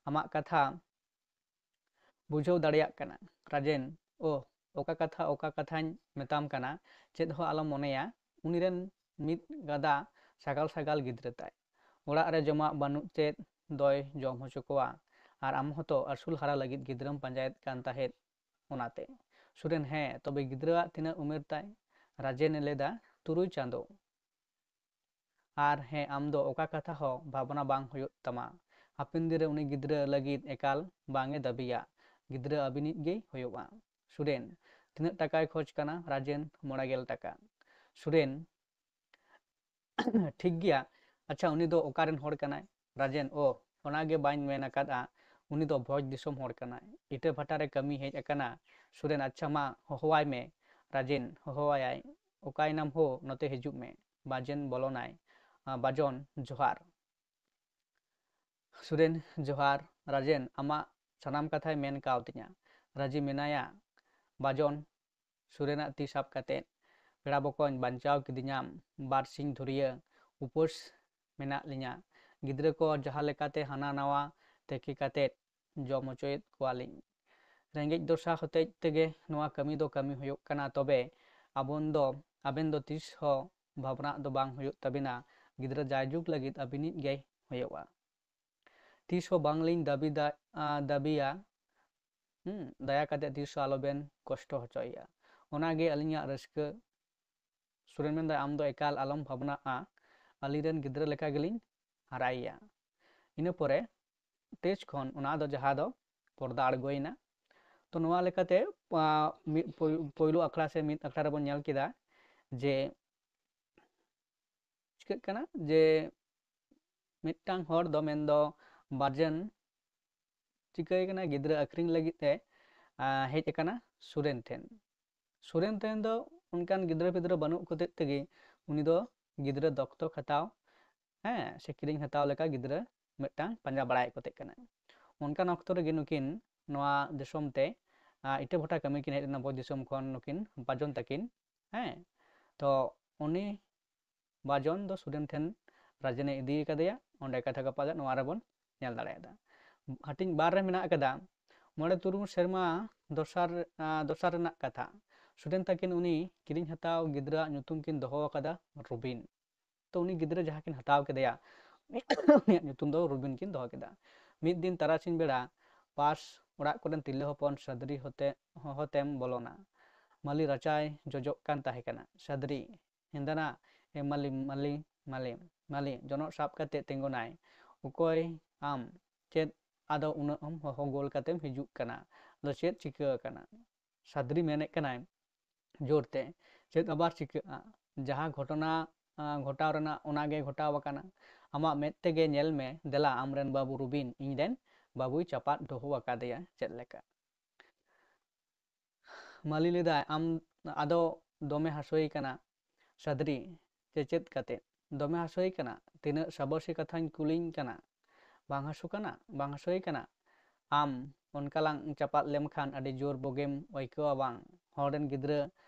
ᱟᱢᱟᱜ ᱠᱟᱛᱷᱟ ᱵᱩᱡᱷᱟᱹᱣ ᱫᱟᱲᱮᱭᱟᱜ ᱠᱟᱱᱟ᱾ ᱨᱟᱡᱮᱱ, ᱳ, ᱚᱠᱟ ᱠᱟᱛᱷᱟ, ᱚᱠᱟ ᱠᱟᱛᱷᱟᱧ ᱢᱮᱛᱟᱢ ᱠᱟᱱᱟ, ᱪᱮᱫ ᱦᱚᱸ ᱟᱞᱚᱢ ᱢᱚᱱᱮᱭᱟ᱾ ᱩᱱᱤ ᱨᱮᱱ ᱢᱤᱫ ᱜᱟᱫᱟ ᱥᱟᱜᱟᱞ ᱥᱟᱜᱟᱞ ᱜᱤᱫᱽᱨᱟᱹ ᱛᱟᱭ᱾ ᱚᱲᱟᱜ ᱨᱮ ᱡᱚᱢᱟᱜ ᱵᱟᱹᱱᱩᱜ ᱪᱮᱫ ᱫᱚᱭ ᱡᱚᱢ ᱦᱚᱪᱚ ᱠᱚᱣᱟ᱾ ᱟᱨ ᱟᱢ ᱦᱚᱸᱛᱚ ᱟᱹᱥᱩᱞ ᱦᱟᱨᱟ ᱞᱟᱹᱜᱤᱫ ᱜᱤᱫᱽᱨᱟᱹᱢ ᱯᱟᱸᱡᱟᱭᱮᱫ ᱠᱟᱱ ᱛᱟᱦᱮᱸᱫ ᱚᱱᱟᱛᱮ᱾ ᱥᱩᱨᱮᱱ, ᱦᱮᱸ, ᱛᱚᱵᱮ ᱜᱤᱫᱽᱨᱟᱹᱣᱟᱜ ᱛᱤᱱᱟᱹᱜ ᱩᱢᱮᱨ ᱛᱟᱭ? ᱨᱟᱡᱮᱱ ᱮ ᱞᱟᱹᱭᱫᱟ, ᱛᱩᱨᱩᱭ ᱪᱟᱸᱫᱚ᱾ ᱟᱨ ᱦᱮᱸ, ᱟᱢ ᱫᱚ ᱚᱠᱟ ᱠᱟᱛᱷᱟ ᱦᱚᱸ ᱵᱷᱟᱵᱽᱱᱟ ᱵᱟᱝ ᱦᱩᱭᱩᱜ ᱛᱟᱢᱟ᱾ ᱦᱟᱯᱮᱱ ᱫᱤᱱ ᱨᱮ ᱩᱱᱤ ᱜᱤᱫᱽᱨᱟᱹ ᱞᱟᱹᱜᱤᱫ ᱮᱠᱟᱞ ᱵᱟᱝ ᱮ ᱫᱟᱹᱵᱤᱭᱟ᱾ ᱜᱤᱫᱽᱨᱟᱹ ᱟᱹᱵᱤᱱᱤᱡ ᱜᱮᱭ ᱦᱩᱭᱩᱜᱼᱟ᱾ ᱥᱩᱨᱮᱱ, ᱛᱤᱱᱟᱹᱜ ᱴᱟᱠᱟᱭ ᱠᱷᱚᱡᱽ ᱠᱟᱱᱟ? ᱨᱟᱡᱮᱱ, ᱢᱚᱬᱮ ᱜᱮᱞ ᱴᱟᱠᱟ᱾ ᱥᱩᱨᱮᱱ, ᱴᱷᱤᱠ ᱜᱮᱭᱟ, ᱟᱪᱪᱷᱟ, ᱩᱱᱤ ᱫᱚ ᱚᱠᱟ ᱨᱮᱱ ᱦᱚᱲ ᱠᱟᱱᱟᱭ? ᱨᱟᱡᱮᱱ, ᱳ, ᱚᱱᱟ ᱜᱮ ᱵᱟᱹᱧ ᱢᱮᱱ ᱟᱠᱟᱫᱼᱟ, ᱩᱱᱤ ᱫᱚ ᱵᱷᱚᱡᱽ ᱫᱤᱥᱚᱢ ᱦᱚᱲ ᱠᱟᱱᱟᱭ, ᱤᱴᱟᱹ ᱵᱷᱟᱴᱟ ᱨᱮ ᱠᱟᱹᱢᱤ ᱦᱮᱡ ᱟᱠᱟᱱᱟ᱾ ᱥᱩᱨᱮᱱ, ᱟᱪᱪᱷᱟ, ᱢᱟ ᱦᱚᱦᱚᱣᱟᱭ ᱢᱮ᱾ ᱨᱟᱡᱮᱱ, ᱦᱚᱦᱚᱣᱟᱭᱟᱭ, ᱚᱠᱟᱭᱮᱱᱟᱢ ᱦᱳ, ᱱᱚᱛᱮ ᱦᱤᱡᱩᱜ ᱢᱮ᱾ ᱵᱟᱡᱮᱱ ᱵᱚᱞᱚᱱᱟᱭ᱾ ᱟᱸ, ᱵᱟᱡᱚᱱ, ᱡᱚᱦᱟᱨ᱾ ᱥᱩᱨᱮᱱ, ᱡᱚᱦᱟᱨ᱾ ᱨᱟᱡᱮᱱ, ᱟᱢᱟᱜ ᱥᱟᱱᱟᱢ ᱠᱟᱛᱷᱟᱭ ᱢᱮᱱ ᱠᱟᱣᱫᱤᱧᱟ᱾ ᱨᱟᱡᱤ ᱢᱮᱱᱟᱭᱟ᱾ ᱵᱟᱡᱚᱱ, ᱥᱩᱨᱮᱱᱟᱜ ᱛᱤ ᱥᱟᱵ ᱠᱟᱛᱮ, ᱯᱮᱲᱟ ᱵᱚᱠᱚᱧ, ᱵᱟᱧᱪᱟᱣ ᱠᱤᱫᱤᱧᱟᱢ, ᱵᱟᱨ ᱥᱤᱧ ᱫᱷᱩᱨᱤᱭᱟᱹ ᱩᱯᱟᱹᱥ ᱢᱮᱱᱟᱜ ᱞᱤᱧᱟ᱾ ᱜᱤᱫᱽᱨᱟᱹ ᱠᱚ ᱡᱟᱦᱟᱸ ᱞᱮᱠᱟᱛᱮ ᱦᱟᱱᱟ ᱱᱟᱣᱟ ᱛᱮᱠᱮ ᱠᱟᱛᱮ ᱡᱚᱢ ᱦᱚᱪᱚᱭᱮᱫ ᱠᱚᱣᱟᱞᱤᱧ᱾ ᱨᱮᱸᱜᱮᱡ ᱫᱚᱥᱟ ᱦᱚᱛᱮᱡ ᱛᱮᱜᱮ ᱱᱚᱣᱟ ᱠᱟᱹᱢᱤ ᱫᱚ ᱠᱟᱹᱢᱤ ᱦᱩᱭᱩᱜ ᱠᱟᱱᱟ, ᱛᱚᱵᱮ ᱟᱵᱚᱱ ᱫᱚ, ᱟᱵᱮᱱ ᱫᱚ ᱛᱤᱥ ᱦᱚᱸ ᱵᱷᱟᱵᱽᱱᱟᱜ ᱫᱚ ᱵᱟᱝ ᱦᱩᱭᱩᱜ ᱛᱟᱵᱤᱱᱟ, ᱜᱤᱫᱽᱨᱟᱹ ᱡᱟᱭᱡᱩᱜᱽ ᱞᱟᱹᱜᱤᱫ ᱟᱹᱵᱤᱱᱤᱡ ᱜᱮᱭ ᱦᱩᱭᱩᱜᱼᱟ᱾ ᱛᱤᱥ ᱦᱚᱸ ᱵᱟᱝᱞᱤᱧ ᱫᱟᱹᱵᱤ ᱫᱟ-, ᱟ, ᱫᱟᱹᱵᱤᱭᱟ, ᱦᱩᱸ, ᱫᱟᱭᱟ ᱠᱟᱛᱮ ᱛᱤᱥ ᱦᱚᱸ ᱟᱞᱚᱵᱮᱱ ᱠᱚᱥᱴᱚ ᱦᱚᱪᱚᱭᱮᱭᱟ, ᱚᱱᱟᱜᱮ ᱟᱹᱞᱤᱧᱟᱜ ᱨᱟᱹᱥᱠᱟᱹ᱾ ᱥᱩᱨᱮᱱ ᱢᱮᱱᱫᱟ, ᱟᱢ ᱫᱚ ᱮᱠᱟᱞ ᱟᱞᱚᱢ ᱵᱷᱟᱵᱽᱱᱟᱜᱼᱟ, ᱟᱹᱞᱤᱧ ᱨᱮᱱ ᱜᱤᱫᱽᱨᱟᱹ ᱞᱮᱠᱟ ᱜᱮᱞᱤᱧ ᱦᱟᱨᱟᱭᱮᱭᱟ᱾ ᱤᱱᱟᱹ ᱯᱚᱨᱮ ᱥᱴᱮᱡᱽ ᱠᱷᱚᱱ ᱚᱱᱟ ᱫᱚ, ᱡᱟᱦᱟᱸ ᱫᱚ ᱯᱚᱨᱫᱟ ᱟᱬᱜᱚᱭᱮᱱᱟ᱾ ᱛᱚ ᱱᱚᱣᱟ ᱞᱮᱠᱟᱛᱮ, ᱟ, ᱢᱤᱫ ᱯᱳᱭ-, ᱯᱳᱭᱞᱳ ᱟᱠᱷᱲᱟ ᱥᱮ ᱢᱤᱫ ᱟᱠᱷᱲᱟ ᱨᱮᱵᱚᱱ ᱧᱮᱞ ᱠᱮᱫᱟ ᱡᱮ ᱪᱤᱠᱟᱹᱜ ᱠᱟᱱᱟ ᱡᱮ ᱢᱤᱫᱴᱟᱝ ᱦᱚᱲ ᱫᱚ, ᱢᱮᱱᱫᱚ ᱵᱟᱡᱮᱱ, ᱪᱤᱠᱟᱹᱭ ᱠᱟᱱᱟ, ᱜᱤᱫᱽᱨᱟᱹ ᱟᱹᱠᱷᱨᱤᱧ ᱞᱟᱹᱜᱤᱫ ᱛᱮ, ᱟ, ᱦᱮᱡ ᱟᱠᱟᱱᱟ ᱥᱩᱨᱮᱱ ᱴᱷᱮᱱ᱾ ᱥᱩᱨᱮᱱ ᱴᱷᱮᱱ ᱫᱚ ᱚᱱᱠᱟᱱ ᱜᱤᱫᱽᱨᱟᱹ ᱯᱤᱫᱽᱨᱟᱹ ᱵᱟᱹᱱᱩᱜ ᱠᱚᱛᱮ ᱛᱮᱜᱮ ᱩᱱᱤ ᱫᱚ ᱜᱤᱫᱽᱨᱟᱹ ᱫᱚᱛᱛᱚᱠ ᱦᱟᱛᱟᱣ, ᱦᱮᱸ, ᱥᱮ ᱠᱤᱨᱤᱧ ᱦᱟᱛᱟᱣ ᱞᱮᱠᱟ ᱜᱤᱫᱽᱨᱟᱹ ᱢᱤᱫᱴᱟᱝ ᱯᱟᱸᱡᱟ ᱵᱟᱲᱟᱭᱮᱫ ᱠᱚᱛᱮ ᱠᱟᱱᱟᱭ᱾ ᱚᱱᱠᱟᱱ ᱚᱠᱛᱚ ᱨᱮᱜᱮ ᱱᱩᱠᱤᱱ ᱱᱚᱣᱟ ᱫᱤᱥᱚᱢ ᱛᱮ, ᱟ, ᱤᱴᱟᱹ ᱵᱷᱟᱴᱟ ᱠᱟᱹᱢᱤ ᱠᱤᱱ ᱦᱮᱡ ᱞᱮᱱᱟ, ᱵᱷᱚᱡᱽ ᱫᱤᱥᱚᱢ ᱠᱷᱚᱱ ᱱᱩᱠᱤᱱ ᱵᱟᱡᱚᱱ ᱛᱟᱹᱠᱤᱱ᱾ ᱦᱮᱸ, ᱛᱚ ᱩᱱᱤ ᱵᱟᱡᱚᱱ ᱫᱚ ᱥᱩᱨᱮᱱ ᱴᱷᱮᱱ ᱨᱟᱡᱮᱱᱮ ᱤᱫᱤ ᱠᱟᱫᱮᱭᱟ᱾ ᱚᱸᱰᱮ ᱠᱟᱛᱷᱟ ᱜᱟᱯᱟᱞ ᱱᱚᱣᱟ ᱨᱮᱵᱚᱱ ᱧᱮᱞ ᱫᱟᱲᱮᱭᱟᱫᱟ᱾ ᱦᱟᱹᱴᱤᱧ ᱵᱟᱨ ᱨᱮ ᱢᱮᱱᱟᱜ ᱟᱠᱟᱫᱟ, ᱢᱚᱬᱮ ᱛᱩᱨᱩᱭ ᱥᱮᱨᱢᱟ ᱫᱚᱥᱟᱨ, ᱟ, ᱫᱚᱥᱟᱨ ᱨᱮᱱᱟᱜ ᱠᱟᱛᱷᱟ᱾ ᱥᱩᱨᱮᱱ ᱛᱟᱹᱠᱤᱱ ᱩᱱᱤ ᱠᱤᱨᱤᱧ ᱦᱟᱛᱟᱣ ᱜᱤᱫᱽᱨᱟᱹᱣᱟᱜ ᱧᱩᱛᱩᱢ ᱠᱤᱱ ᱫᱚᱦᱚ ᱟᱠᱟᱫᱟ ᱨᱩᱵᱤᱱ᱾ ᱛᱚ ᱩᱱᱤ ᱜᱤᱫᱽᱨᱟᱹ ᱡᱟᱦᱟᱸ ᱠᱤᱱ ᱦᱟᱛᱟᱣ ᱠᱮᱫᱮᱭᱟ, ᱩᱱᱤᱭᱟᱜ ᱧᱩᱛᱩᱢ ᱫᱚ ᱨᱩᱵᱤᱱ ᱠᱤᱱ ᱫᱚᱦᱚ ᱠᱮᱫᱟ᱾ ᱢᱤᱫ ᱫᱤᱱ ᱛᱟᱨᱟᱥᱤᱧ ᱵᱮᱲᱟ ᱯᱟᱥ ᱚᱲᱟᱜ ᱠᱚᱨᱮᱱ ᱛᱤᱨᱞᱟᱹ ᱦᱚᱯᱚᱱ ᱥᱟᱫᱽᱨᱤ ᱦᱚᱛᱮ ᱦᱚᱦᱚᱛᱮᱢ ᱵᱚᱞᱚᱱᱟ᱾ ᱢᱟᱹᱞᱤ ᱨᱟᱪᱟᱭ ᱡᱚᱡᱚᱜ ᱠᱟᱱ ᱛᱟᱦᱮᱸ ᱠᱟᱱᱟ᱾ ᱥᱟᱫᱽᱨᱤ, ᱦᱮᱸᱫᱟᱱᱟ, ᱮ ᱢᱟᱹᱞᱤ, ᱢᱟᱹᱞᱤ, ᱢᱟᱹᱞᱤ, ᱢᱟᱹᱞᱤ, ᱡᱚᱱᱚᱜ ᱥᱟᱵ ᱠᱟᱛᱮ ᱛᱤᱸᱜᱩᱱᱟᱭ᱾ ᱚᱠᱚᱭ ᱟᱢ? ᱪᱮᱫ ᱟᱫᱚ ᱩᱱᱟᱹᱜ ᱮᱢ ᱦᱚᱦᱚ ᱜᱳᱞ ᱠᱟᱛᱮᱢ ᱦᱤᱡᱩᱜ ᱠᱟᱱᱟ? ᱟᱫᱚ ᱪᱮᱫ ᱪᱤᱠᱟᱹ ᱟᱠᱟᱱᱟ? ᱥᱟᱫᱽᱨᱤ ᱢᱮᱱᱮᱫ ᱠᱟᱱᱟᱭ ᱡᱳᱨᱛᱮ, ᱪᱮᱫ ᱟᱵᱟᱨ ᱪᱤᱠᱟᱹᱜᱼᱟ? ᱡᱟᱦᱟᱸ ᱜᱷᱚᱴᱚᱱᱟ, ᱟ, ᱜᱷᱚᱴᱟᱣ ᱨᱮᱱᱟᱜ, ᱚᱱᱟ ᱜᱮ ᱜᱷᱚᱴᱟᱣ ᱟᱠᱟᱱᱟ᱾ ᱟᱢᱟᱜ ᱢᱮᱫ ᱛᱮᱜᱮ ᱧᱮᱞ ᱢᱮ, ᱫᱮᱞᱟ, ᱟᱢᱨᱮᱱ ᱵᱟᱹᱵᱩ ᱨᱩᱵᱤᱱ ᱤᱧ ᱨᱮᱱ ᱵᱟᱹᱵᱩᱭ ᱪᱟᱯᱟᱫ ᱫᱚᱦᱚ ᱟᱠᱟᱫᱮᱭᱟ ᱪᱮᱫ ᱞᱮᱠᱟ᱾ ᱢᱟᱹᱞᱤ ᱞᱟᱹᱭᱫᱟᱭ, ᱟᱢ ᱟᱫᱚ ᱫᱚᱢᱮ ᱦᱟᱹᱥᱩᱭᱮ ᱠᱟᱱᱟ᱾ ᱥᱟᱫᱽᱨᱤ, ᱪᱮᱪᱮᱫ ᱠᱟᱛᱮ, ᱫᱚᱢᱮ ᱦᱟᱹᱥᱩᱭᱮ ᱠᱟᱱᱟ? ᱛᱤᱱᱟᱹᱜ ᱥᱟᱵᱟᱥᱤ ᱠᱟᱛᱷᱟᱧ ᱠᱩᱞᱤᱧ ᱠᱟᱱᱟ, ᱵᱟᱝ ᱦᱟᱹᱥᱩ ᱠᱟᱱᱟ? ᱵᱟᱝ ᱦᱟᱹᱥᱩᱭᱮ ᱠᱟᱱᱟ? ᱟᱢ ᱚᱱᱠᱟ ᱞᱟᱝ ᱪᱟᱯᱟᱫ ᱞᱮᱢᱠᱷᱟᱱ ᱟᱹᱰᱤ ᱡᱳᱨ ᱵᱳᱜᱮᱢ ᱟᱹᱭᱠᱟᱹᱣᱟ ᱵᱟᱝ? ᱦᱚᱲ ᱨᱮᱱ ᱜᱤᱫᱽᱨᱟᱹ,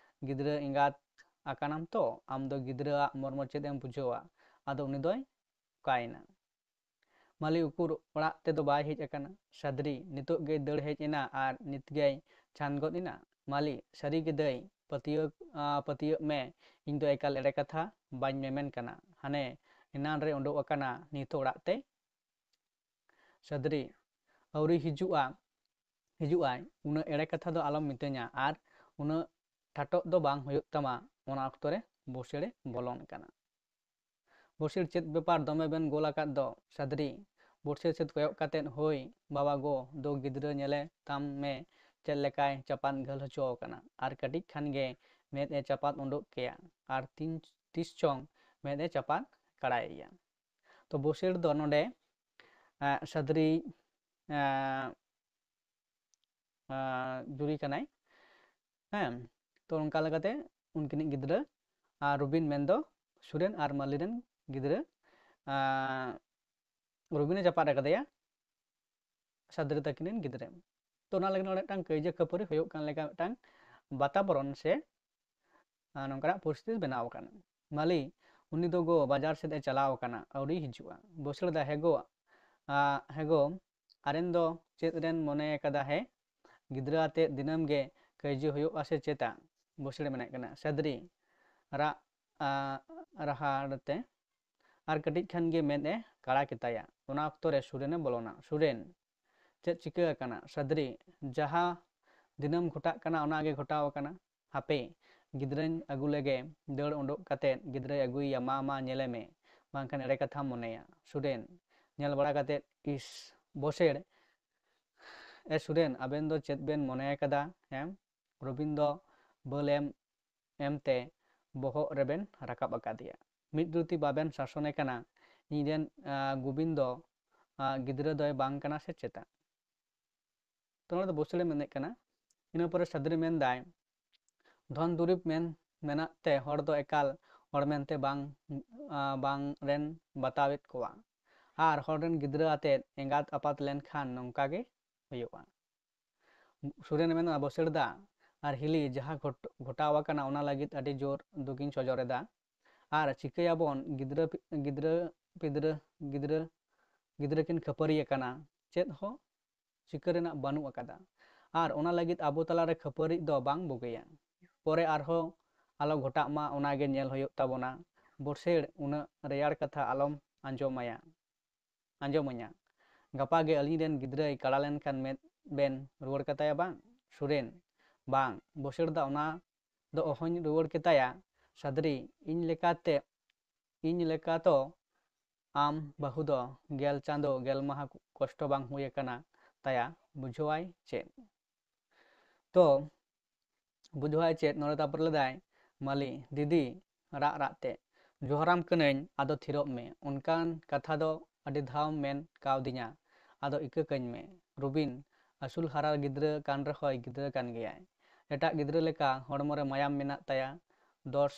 ᱜᱤᱫᱽᱨᱟᱹ ᱮᱸᱜᱟᱛ ᱟᱠᱟᱱᱟᱢ ᱛᱚ, ᱟᱢ ᱫᱚ ᱜᱤᱫᱽᱨᱟᱹᱣᱟᱜ ᱢᱚᱨᱢᱚ ᱪᱮᱫ ᱮᱢ ᱵᱩᱡᱷᱟᱹᱣᱟ? ᱟᱫᱚ ᱩᱱᱤ ᱫᱚᱭ ᱚᱠᱟᱭᱮᱱᱟ? ᱢᱟᱹᱞᱤ ᱩᱠᱩᱨ ᱚᱲᱟᱜ ᱛᱮᱫᱚ ᱵᱟᱭ ᱦᱮᱡ ᱟᱠᱟᱱᱟ᱾ ᱥᱟᱫᱽᱨᱤ ᱱᱤᱛᱚᱜ ᱜᱮᱭ ᱫᱟᱹᱲ ᱦᱮᱡ ᱮᱱᱟ ᱟᱨ ᱱᱤᱛ ᱜᱮᱭ ᱪᱷᱟᱱ ᱜᱚᱫ ᱮᱱᱟ᱾ ᱢᱟᱹᱞᱤ, ᱥᱟᱹᱨᱤ ᱜᱮ ᱫᱟᱹᱭ, ᱯᱟᱹᱛᱭᱟᱹᱣ, ᱟ, ᱯᱟᱹᱛᱭᱟᱹᱜ ᱢᱮ, ᱤᱧ ᱫᱚ ᱮᱠᱟᱞ ᱮᱲᱮ ᱠᱟᱛᱷᱟ ᱵᱟᱹᱧ ᱢᱮᱢᱮᱱ ᱠᱟᱱᱟ᱾ ᱦᱟᱱᱮ ᱮᱱᱟᱱ ᱨᱮ ᱩᱰᱩᱠ ᱟᱠᱟᱱᱟ, ᱱᱤᱛ ᱦᱚᱸ ᱚᱲᱟᱜ ᱛᱮ᱾ ᱥᱟᱫᱽᱨᱤ, ᱟᱹᱣᱨᱤ ᱦᱤᱡᱩᱜᱼᱟ, ᱦᱤᱡᱩᱜ ᱟᱭ, ᱩᱱᱟᱹᱜ ᱮᱲᱮ ᱠᱟᱛᱷᱟ ᱫᱚ ᱟᱞᱚᱢ ᱢᱤᱛᱟᱹᱧᱟ ᱟᱨ ᱩᱱᱟᱹᱜ ᱴᱷᱟᱴᱚᱜ ᱫᱚ ᱵᱟᱝ ᱦᱩᱭᱩᱜ ᱛᱟᱢᱟ᱾ ᱚᱱᱟ ᱚᱠᱛᱚ ᱨᱮ ᱵᱚᱥᱮᱲᱮ ᱵᱚᱞᱚᱱ ᱠᱟᱱᱟ᱾ ᱵᱚᱥᱮᱲ, ᱪᱮᱫ ᱵᱮᱯᱟᱨ ᱫᱚᱢᱮ ᱵᱮᱱ ᱜᱳᱞ ᱟᱠᱟᱫ ᱫᱚ? ᱥᱟᱫᱽᱨᱤ, ᱵᱚᱥᱮᱲ ᱥᱮᱫ ᱠᱚᱭᱚᱜ ᱠᱟᱛᱮᱫ, ᱦᱳᱭ ᱵᱟᱵᱟ ᱜᱚ, ᱫᱚ ᱜᱤᱫᱽᱨᱟᱹ ᱧᱮᱞᱮ ᱛᱟᱢ ᱢᱮ, ᱪᱮᱫ ᱞᱮᱠᱟᱭ ᱪᱟᱯᱟᱫ ᱜᱷᱟᱹᱞ ᱦᱚᱪᱚ ᱟᱠᱟᱱᱟ᱾ ᱟᱨ ᱠᱟᱹᱴᱤᱡ ᱠᱷᱟᱱ ᱜᱮ ᱢᱮᱫ ᱮ ᱪᱟᱯᱟᱫ ᱩᱰᱩᱠ ᱠᱮᱭᱟ᱾ ᱟᱨ ᱛᱤᱱ, ᱛᱤᱥ ᱪᱚᱝ ᱢᱮᱫ ᱮ ᱪᱟᱯᱟᱫ ᱠᱟᱲᱟᱭᱮᱭᱟ᱾ ᱛᱚ ᱵᱚᱥᱮᱲ ᱫᱚ ᱱᱚᱰᱮ, ᱮᱸ, ᱥᱟᱫᱽᱨᱤ, ᱮᱸ, ᱟᱸ, ᱡᱩᱨᱤ ᱠᱟᱱᱟᱭ᱾ ᱦᱮᱸ, ᱛᱚ ᱚᱱᱠᱟ ᱞᱮᱠᱟᱛᱮ ᱩᱱᱠᱤᱱᱤᱡ ᱜᱤᱫᱽᱨᱟᱹ, ᱟᱨ ᱨᱩᱵᱤᱱ ᱢᱮᱱᱫᱚ ᱥᱩᱨᱮᱱ ᱟᱨ ᱢᱟᱹᱞᱤ ᱨᱮᱱ ᱜᱤᱫᱽᱨᱟᱹ, ᱟᱸ, ᱨᱩᱵᱤᱱᱮ ᱪᱟᱯᱟᱫ ᱟᱠᱟᱫᱮᱭᱟ ᱥᱟᱫᱽᱨᱤ ᱛᱟᱹᱠᱤᱱ ᱨᱮᱱ ᱜᱤᱫᱽᱨᱟᱹ᱾ ᱛᱚ ᱚᱱᱟ ᱞᱟᱹᱜᱤᱫ ᱱᱚᱰᱮ ᱢᱤᱫᱴᱟᱝ ᱠᱟᱹᱭᱡᱟᱹ ᱠᱷᱟᱹᱯᱟᱹᱨᱤ ᱦᱩᱭᱩᱜ ᱠᱟᱱ ᱞᱮᱠᱟ ᱢᱤᱫᱴᱟᱝ ᱵᱟᱛᱟᱵᱚᱨᱚᱱ ᱥᱮ, ᱟᱸ, ᱱᱚᱝᱠᱟᱱᱟᱜ ᱯᱚᱨᱤᱥᱛᱷᱤᱛᱤ ᱵᱮᱱᱟᱣ ᱟᱠᱟᱱᱟ᱾ ᱢᱟᱹᱞᱤ, ᱩᱱᱤ ᱫᱚ ᱜᱚ ᱵᱟᱡᱟᱨ ᱥᱮᱫ ᱮ ᱪᱟᱞᱟᱣ ᱟᱠᱟᱱᱟ, ᱟᱹᱣᱨᱤ ᱦᱤᱡᱩᱜᱼᱟ᱾ ᱵᱚᱥᱮᱲ ᱫᱟ, ᱦᱮ ᱜᱚ, ᱟ, ᱦᱮ ᱜᱚ, ᱟᱨᱮᱱ ᱫᱚ ᱪᱮᱫ ᱨᱮᱱ ᱢᱚᱱᱮ ᱟᱠᱟᱫᱟ ᱦᱮ? ᱜᱤᱫᱽᱨᱟᱹ ᱟᱛᱮᱫ ᱫᱤᱱᱟᱹᱢ ᱜᱮ ᱠᱟᱹᱭᱡᱟᱹ ᱦᱩᱭᱩᱜᱼᱟ ᱥᱮ ᱪᱮᱛᱟ? ᱵᱚᱥᱮᱲ ᱢᱮᱱᱮᱫ ᱠᱟᱱᱟ᱾ ᱥᱟᱫᱽᱨᱤ, ᱨᱟᱜ, ᱟ, ᱨᱟᱦᱟᱲ ᱛᱮ, ᱟᱨ ᱠᱟᱹᱴᱤᱡ ᱠᱷᱟᱱ ᱜᱮ ᱢᱮᱫ ᱮ ᱠᱟᱲᱟ ᱠᱮᱛᱟᱭᱟ᱾ ᱚᱱᱟ ᱚᱠᱛᱚ ᱨᱮ ᱥᱩᱨᱮᱱ ᱮ ᱵᱚᱞᱚᱱᱟ᱾ ᱥᱩᱨᱮᱱ, ᱪᱮᱫ ᱪᱤᱠᱟᱹ ᱟᱠᱟᱱᱟ? ᱥᱟᱫᱽᱨᱤ, ᱡᱟᱦᱟᱸ ᱫᱤᱱᱟᱹᱢ ᱜᱷᱚᱴᱟᱜ ᱠᱟᱱᱟ ᱚᱱᱟ ᱜᱮ ᱜᱷᱚᱴᱟᱣ ᱟᱠᱟᱱᱟ᱾ ᱦᱟᱯᱮ, ᱜᱤᱫᱽᱨᱟᱹᱧ ᱟᱹᱜᱩ ᱞᱮᱜᱮ᱾ ᱫᱟᱹᱲ ᱩᱰᱩᱠ ᱠᱟᱛᱮ ᱜᱤᱫᱽᱨᱟᱹᱭ ᱟᱹᱜᱩᱭᱮᱭᱟ᱾ ᱢᱟ, ᱢᱟ, ᱧᱮᱞᱮ ᱢᱮ, ᱵᱟᱝᱠᱷᱟᱱ ᱮᱲᱮ ᱠᱟᱛᱷᱟᱢ ᱢᱚᱱᱮᱭᱟ᱾ ᱥᱩᱨᱮᱱ, ᱧᱮᱞ ᱵᱟᱲᱟ ᱠᱟᱛᱮ, ᱤᱥ, ᱵᱚᱥᱮᱲ, ᱮ ᱥᱩᱨᱮᱱ, ᱟᱵᱮᱱ ᱫᱚ ᱪᱮᱫ ᱵᱮᱱ ᱢᱚᱱᱮ ᱟᱠᱟᱫᱟ? ᱦᱮᱸ, ᱨᱚᱵᱤᱱ ᱫᱚ ᱵᱟᱹᱞ ᱮᱢ ᱮᱢᱛᱮ ᱵᱚᱦᱚᱜ ᱨᱮᱵᱮᱱ ᱨᱟᱠᱟᱵ ᱟᱠᱟᱫᱮᱭᱟ᱾ ᱢᱤᱫ ᱨᱩᱛᱤ ᱵᱟᱵᱮᱱ ᱥᱟᱥᱚᱱᱮ ᱠᱟᱱᱟ, ᱤᱧ ᱨᱮᱱ, ᱟ, ᱜᱩᱵᱤᱱ ᱫᱚ, ᱟ, ᱜᱤᱫᱽᱨᱟᱹ ᱫᱚᱭ ᱵᱟᱝ ᱠᱟᱱᱟ ᱥᱮ ᱪᱮᱛᱟ? ᱛᱚ ᱱᱚᱰᱮ ᱫᱚ ᱵᱚᱥᱮᱲᱮ ᱢᱮᱱᱮᱫ ᱠᱟᱱᱟ᱾ ᱤᱱᱟᱹ ᱯᱚᱨᱮ ᱥᱟᱫᱽᱨᱤ ᱢᱮᱱᱫᱟᱭ, ᱫᱷᱚᱱ ᱫᱩᱨᱤᱵᱽ ᱢᱮᱱ ᱢᱮᱱᱟᱜ ᱛᱮ ᱦᱚᱲ ᱫᱚ ᱮᱠᱟᱞ ᱦᱚᱲ ᱢᱮᱱᱛᱮ ᱵᱟᱝ, ᱟ, ᱵᱟᱝ ᱨᱮᱱ ᱵᱟᱛᱟᱣᱮᱫ ᱠᱚᱣᱟ᱾ ᱟᱨ ᱦᱚᱲ ᱨᱮᱱ ᱜᱤᱫᱽᱨᱟᱹ ᱟᱛᱮᱫ ᱮᱸᱜᱟᱛ ᱟᱯᱟᱛ ᱞᱮᱱᱠᱷᱟᱱ ᱱᱚᱝᱠᱟ ᱜᱮ ᱦᱩᱭᱩᱜᱼᱟ᱾ ᱥᱩᱨᱮᱱ ᱢᱮᱱᱟ, ᱵᱚᱥᱮᱲ ᱫᱟ ᱟᱨ ᱦᱤᱞᱤ, ᱡᱟᱦᱟᱸ ᱜᱷᱚᱴ-, ᱜᱷᱚᱴᱟᱣ ᱟᱠᱟᱱᱟ ᱚᱱᱟ ᱞᱟᱹᱜᱤᱫ ᱟᱹᱰᱤ ᱡᱳᱨ ᱫᱩᱠᱤᱧ ᱥᱚᱡᱚᱨ ᱮᱫᱟ᱾ ᱟᱨ ᱪᱤᱠᱟᱹᱭᱟᱵᱚᱱ? ᱜᱤᱫᱽᱨᱟᱹ ᱯᱤ-, ᱜᱤᱫᱽᱨᱟᱹ ᱯᱤᱫᱽᱨᱟᱹ ᱜᱤᱫᱽᱨᱟᱹ ᱜᱤᱫᱽᱨᱟᱹ ᱠᱤᱱ ᱠᱷᱟᱹᱯᱟᱹᱨᱤ ᱟᱠᱟᱱᱟ, ᱪᱮᱫ ᱦᱚᱸ ᱪᱤᱠᱟᱹ ᱨᱮᱱᱟᱜ ᱵᱟᱹᱱᱩᱜ ᱟᱠᱟᱫᱟ᱾ ᱟᱨ ᱚᱱᱟ ᱞᱟᱹᱜᱤᱫ ᱟᱵᱚ ᱛᱟᱞᱟᱨᱮ ᱠᱷᱟᱹᱯᱟᱹᱨᱤ ᱫᱚ ᱵᱟᱝ ᱵᱩᱜᱤᱭᱟ᱾ ᱯᱚᱨᱮ ᱟᱨᱦᱚᱸ ᱟᱞᱚ ᱜᱷᱚᱴᱟᱜ ᱢᱟ, ᱚᱱᱟ ᱜᱮ ᱧᱮᱞ ᱦᱩᱭᱩᱜ ᱛᱟᱵᱚᱱᱟ᱾ ᱵᱚᱥᱮᱲ, ᱩᱱᱟᱹᱜ ᱨᱮᱭᱟᱲ ᱠᱟᱛᱷᱟ ᱟᱞᱚᱢ ᱟᱸᱡᱚᱢᱟᱭᱟ, ᱟᱸᱡᱚᱢᱟᱹᱧᱟ᱾ ᱜᱟᱯᱟ ᱜᱮ ᱟᱹᱞᱤᱧ ᱨᱮᱱ ᱜᱤᱫᱽᱨᱟᱹᱭ ᱠᱟᱲᱟ ᱞᱮᱱᱠᱷᱟᱱ ᱢᱮᱫ ᱵᱮᱱ ᱨᱩᱣᱟᱹᱲ ᱠᱟᱛᱟᱭᱟ ᱵᱟᱝ? ᱥᱩᱨᱮᱱ, ᱵᱟᱝ, ᱵᱚᱥᱮᱲ ᱫᱟ, ᱚᱱᱟ ᱫᱚ ᱚᱦᱚᱧ ᱨᱩᱣᱟᱹᱲ ᱠᱮᱛᱟᱭᱟ᱾ ᱥᱟᱫᱽᱨᱤ, ᱤᱧ ᱞᱮᱠᱟᱛᱮ, ᱤᱧ ᱞᱮᱠᱟ ᱛᱚ ᱟᱢ ᱵᱟᱹᱦᱩ ᱫᱚ ᱜᱮᱞ ᱪᱟᱸᱫᱚ ᱜᱮᱞ ᱢᱟᱦᱟ ᱠᱚᱥᱴᱚ ᱵᱟᱝ ᱦᱩᱭ ᱟᱠᱟᱱᱟ ᱛᱟᱭᱟ, ᱵᱩᱡᱷᱟᱹᱣᱟᱭ ᱪᱮᱫ? ᱛᱚ ᱵᱩᱡᱷᱟᱹᱣᱟᱭ ᱪᱮᱫ? ᱱᱚᱰᱮ ᱛᱟᱨᱯᱚᱨ ᱞᱮᱫᱟᱭ, ᱢᱟᱹᱞᱤ, ᱫᱤᱫᱤ, ᱨᱟᱜ ᱨᱟᱜ ᱛᱮ, ᱡᱚᱦᱟᱨᱟᱢ ᱠᱟᱹᱱᱟᱹᱧ, ᱟᱫᱚ ᱛᱷᱤᱨᱚᱜ ᱢᱮ᱾ ᱚᱱᱠᱟᱱ ᱠᱟᱛᱷᱟ ᱫᱚ ᱟᱹᱰᱤ ᱫᱷᱟᱣ ᱢᱮᱱ ᱠᱟᱣᱫᱤᱧᱟ, ᱟᱫᱚ ᱤᱠᱟᱹ ᱠᱟᱹᱧ ᱢᱮ᱾ ᱨᱩᱵᱤᱱ, ᱟᱹᱥᱩᱞ ᱦᱟᱨᱟ ᱜᱤᱫᱽᱨᱟᱹ ᱠᱟᱱ ᱨᱮᱦᱚᱸᱭ ᱜᱤᱫᱽᱨᱟᱹ ᱠᱟᱱ ᱜᱮᱭᱟᱭ᱾ ᱮᱴᱟᱜ ᱜᱤᱫᱽᱨᱟᱹ ᱞᱮᱠᱟ ᱦᱚᱲᱢᱚ ᱨᱮ ᱢᱟᱭᱟᱢ ᱢᱮᱱᱟᱜ ᱛᱟᱭᱟ᱾ ᱫᱚᱥ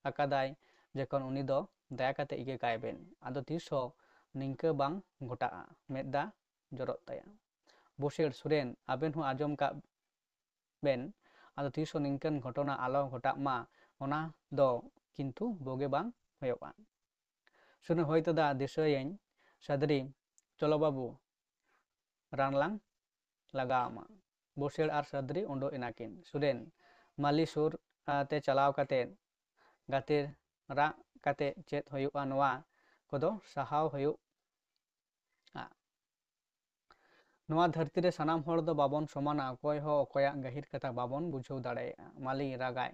ᱟᱠᱟᱫᱟᱭ ᱡᱚᱠᱷᱚᱱ, ᱩᱱᱤ ᱫᱚ ᱫᱟᱭᱟ ᱠᱟᱛᱮ ᱤᱠᱟᱹ ᱠᱟᱭ ᱵᱮᱱ᱾ ᱟᱫᱚ ᱛᱤᱥ ᱦᱚᱸ ᱱᱤᱝᱠᱟᱹ ᱵᱟᱝ ᱜᱷᱚᱴᱟᱜᱼᱟ, ᱢᱮᱫ ᱫᱟᱜ ᱡᱚᱨᱚᱜ ᱛᱟᱭᱟ᱾ ᱵᱚᱥᱮᱲ, ᱥᱩᱨᱮᱱ, ᱟᱵᱮᱱ ᱦᱚᱸ ᱟᱸᱡᱚᱢ ᱠᱟᱜ ᱵᱮᱱ, ᱟᱫᱚ ᱛᱤᱥ ᱦᱚᱸ ᱱᱤᱝᱠᱟᱹᱱ ᱜᱷᱚᱴᱚᱱᱟ ᱟᱞᱚ ᱜᱷᱚᱴᱟᱜ ᱢᱟ, ᱚᱱᱟ ᱫᱚ ᱠᱤᱱᱛᱩ ᱵᱩᱜᱤ ᱵᱟᱝ ᱦᱩᱭᱩᱜᱼᱟ᱾ ᱥᱩᱨᱮᱱ, ᱦᱳᱭ ᱫᱟᱫᱟ, ᱫᱤᱥᱟᱹᱭᱟᱹᱧ᱾ ᱥᱟᱫᱽᱨᱤ, ᱪᱚᱞᱚ ᱵᱟᱹᱵᱩ, ᱨᱟᱱ ᱞᱟᱝ ᱞᱟᱜᱟᱣ ᱟᱢᱟ᱾ ᱵᱚᱥᱮᱲ ᱟᱨ ᱥᱟᱫᱽᱨᱤ ᱩᱰᱩᱠ ᱮᱱᱟᱠᱤᱱ᱾ ᱥᱩᱨᱮᱱ, ᱢᱟᱹᱞᱤ ᱥᱩᱨ, ᱟ, ᱛᱮ ᱪᱟᱞᱟᱣ ᱠᱟᱛᱮ ᱜᱟᱛᱮ ᱨᱟᱜ ᱠᱟᱛᱮ ᱪᱮᱫ ᱦᱩᱭᱩᱜᱼᱟ, ᱱᱚᱣᱟ ᱠᱚᱫᱚ ᱥᱟᱦᱟᱣ ᱦᱩᱭᱩᱜᱼᱟ᱾ ᱱᱚᱣᱟ ᱫᱷᱟᱹᱨᱛᱤ ᱨᱮ ᱥᱟᱱᱟᱢ ᱦᱚᱲ ᱫᱚ ᱵᱟᱵᱚᱱ ᱥᱚᱢᱟᱱᱟ, ᱚᱠᱚᱭ ᱦᱚᱸ ᱚᱠᱚᱭᱟᱜ ᱜᱟᱹᱦᱤᱨ ᱠᱟᱛᱷᱟ ᱵᱟᱵᱚᱱ ᱵᱩᱡᱷᱟᱹᱣ ᱫᱟᱲᱮᱭᱟᱜᱼᱟ᱾ ᱢᱟᱹᱞᱤ ᱨᱟᱜᱟᱭ,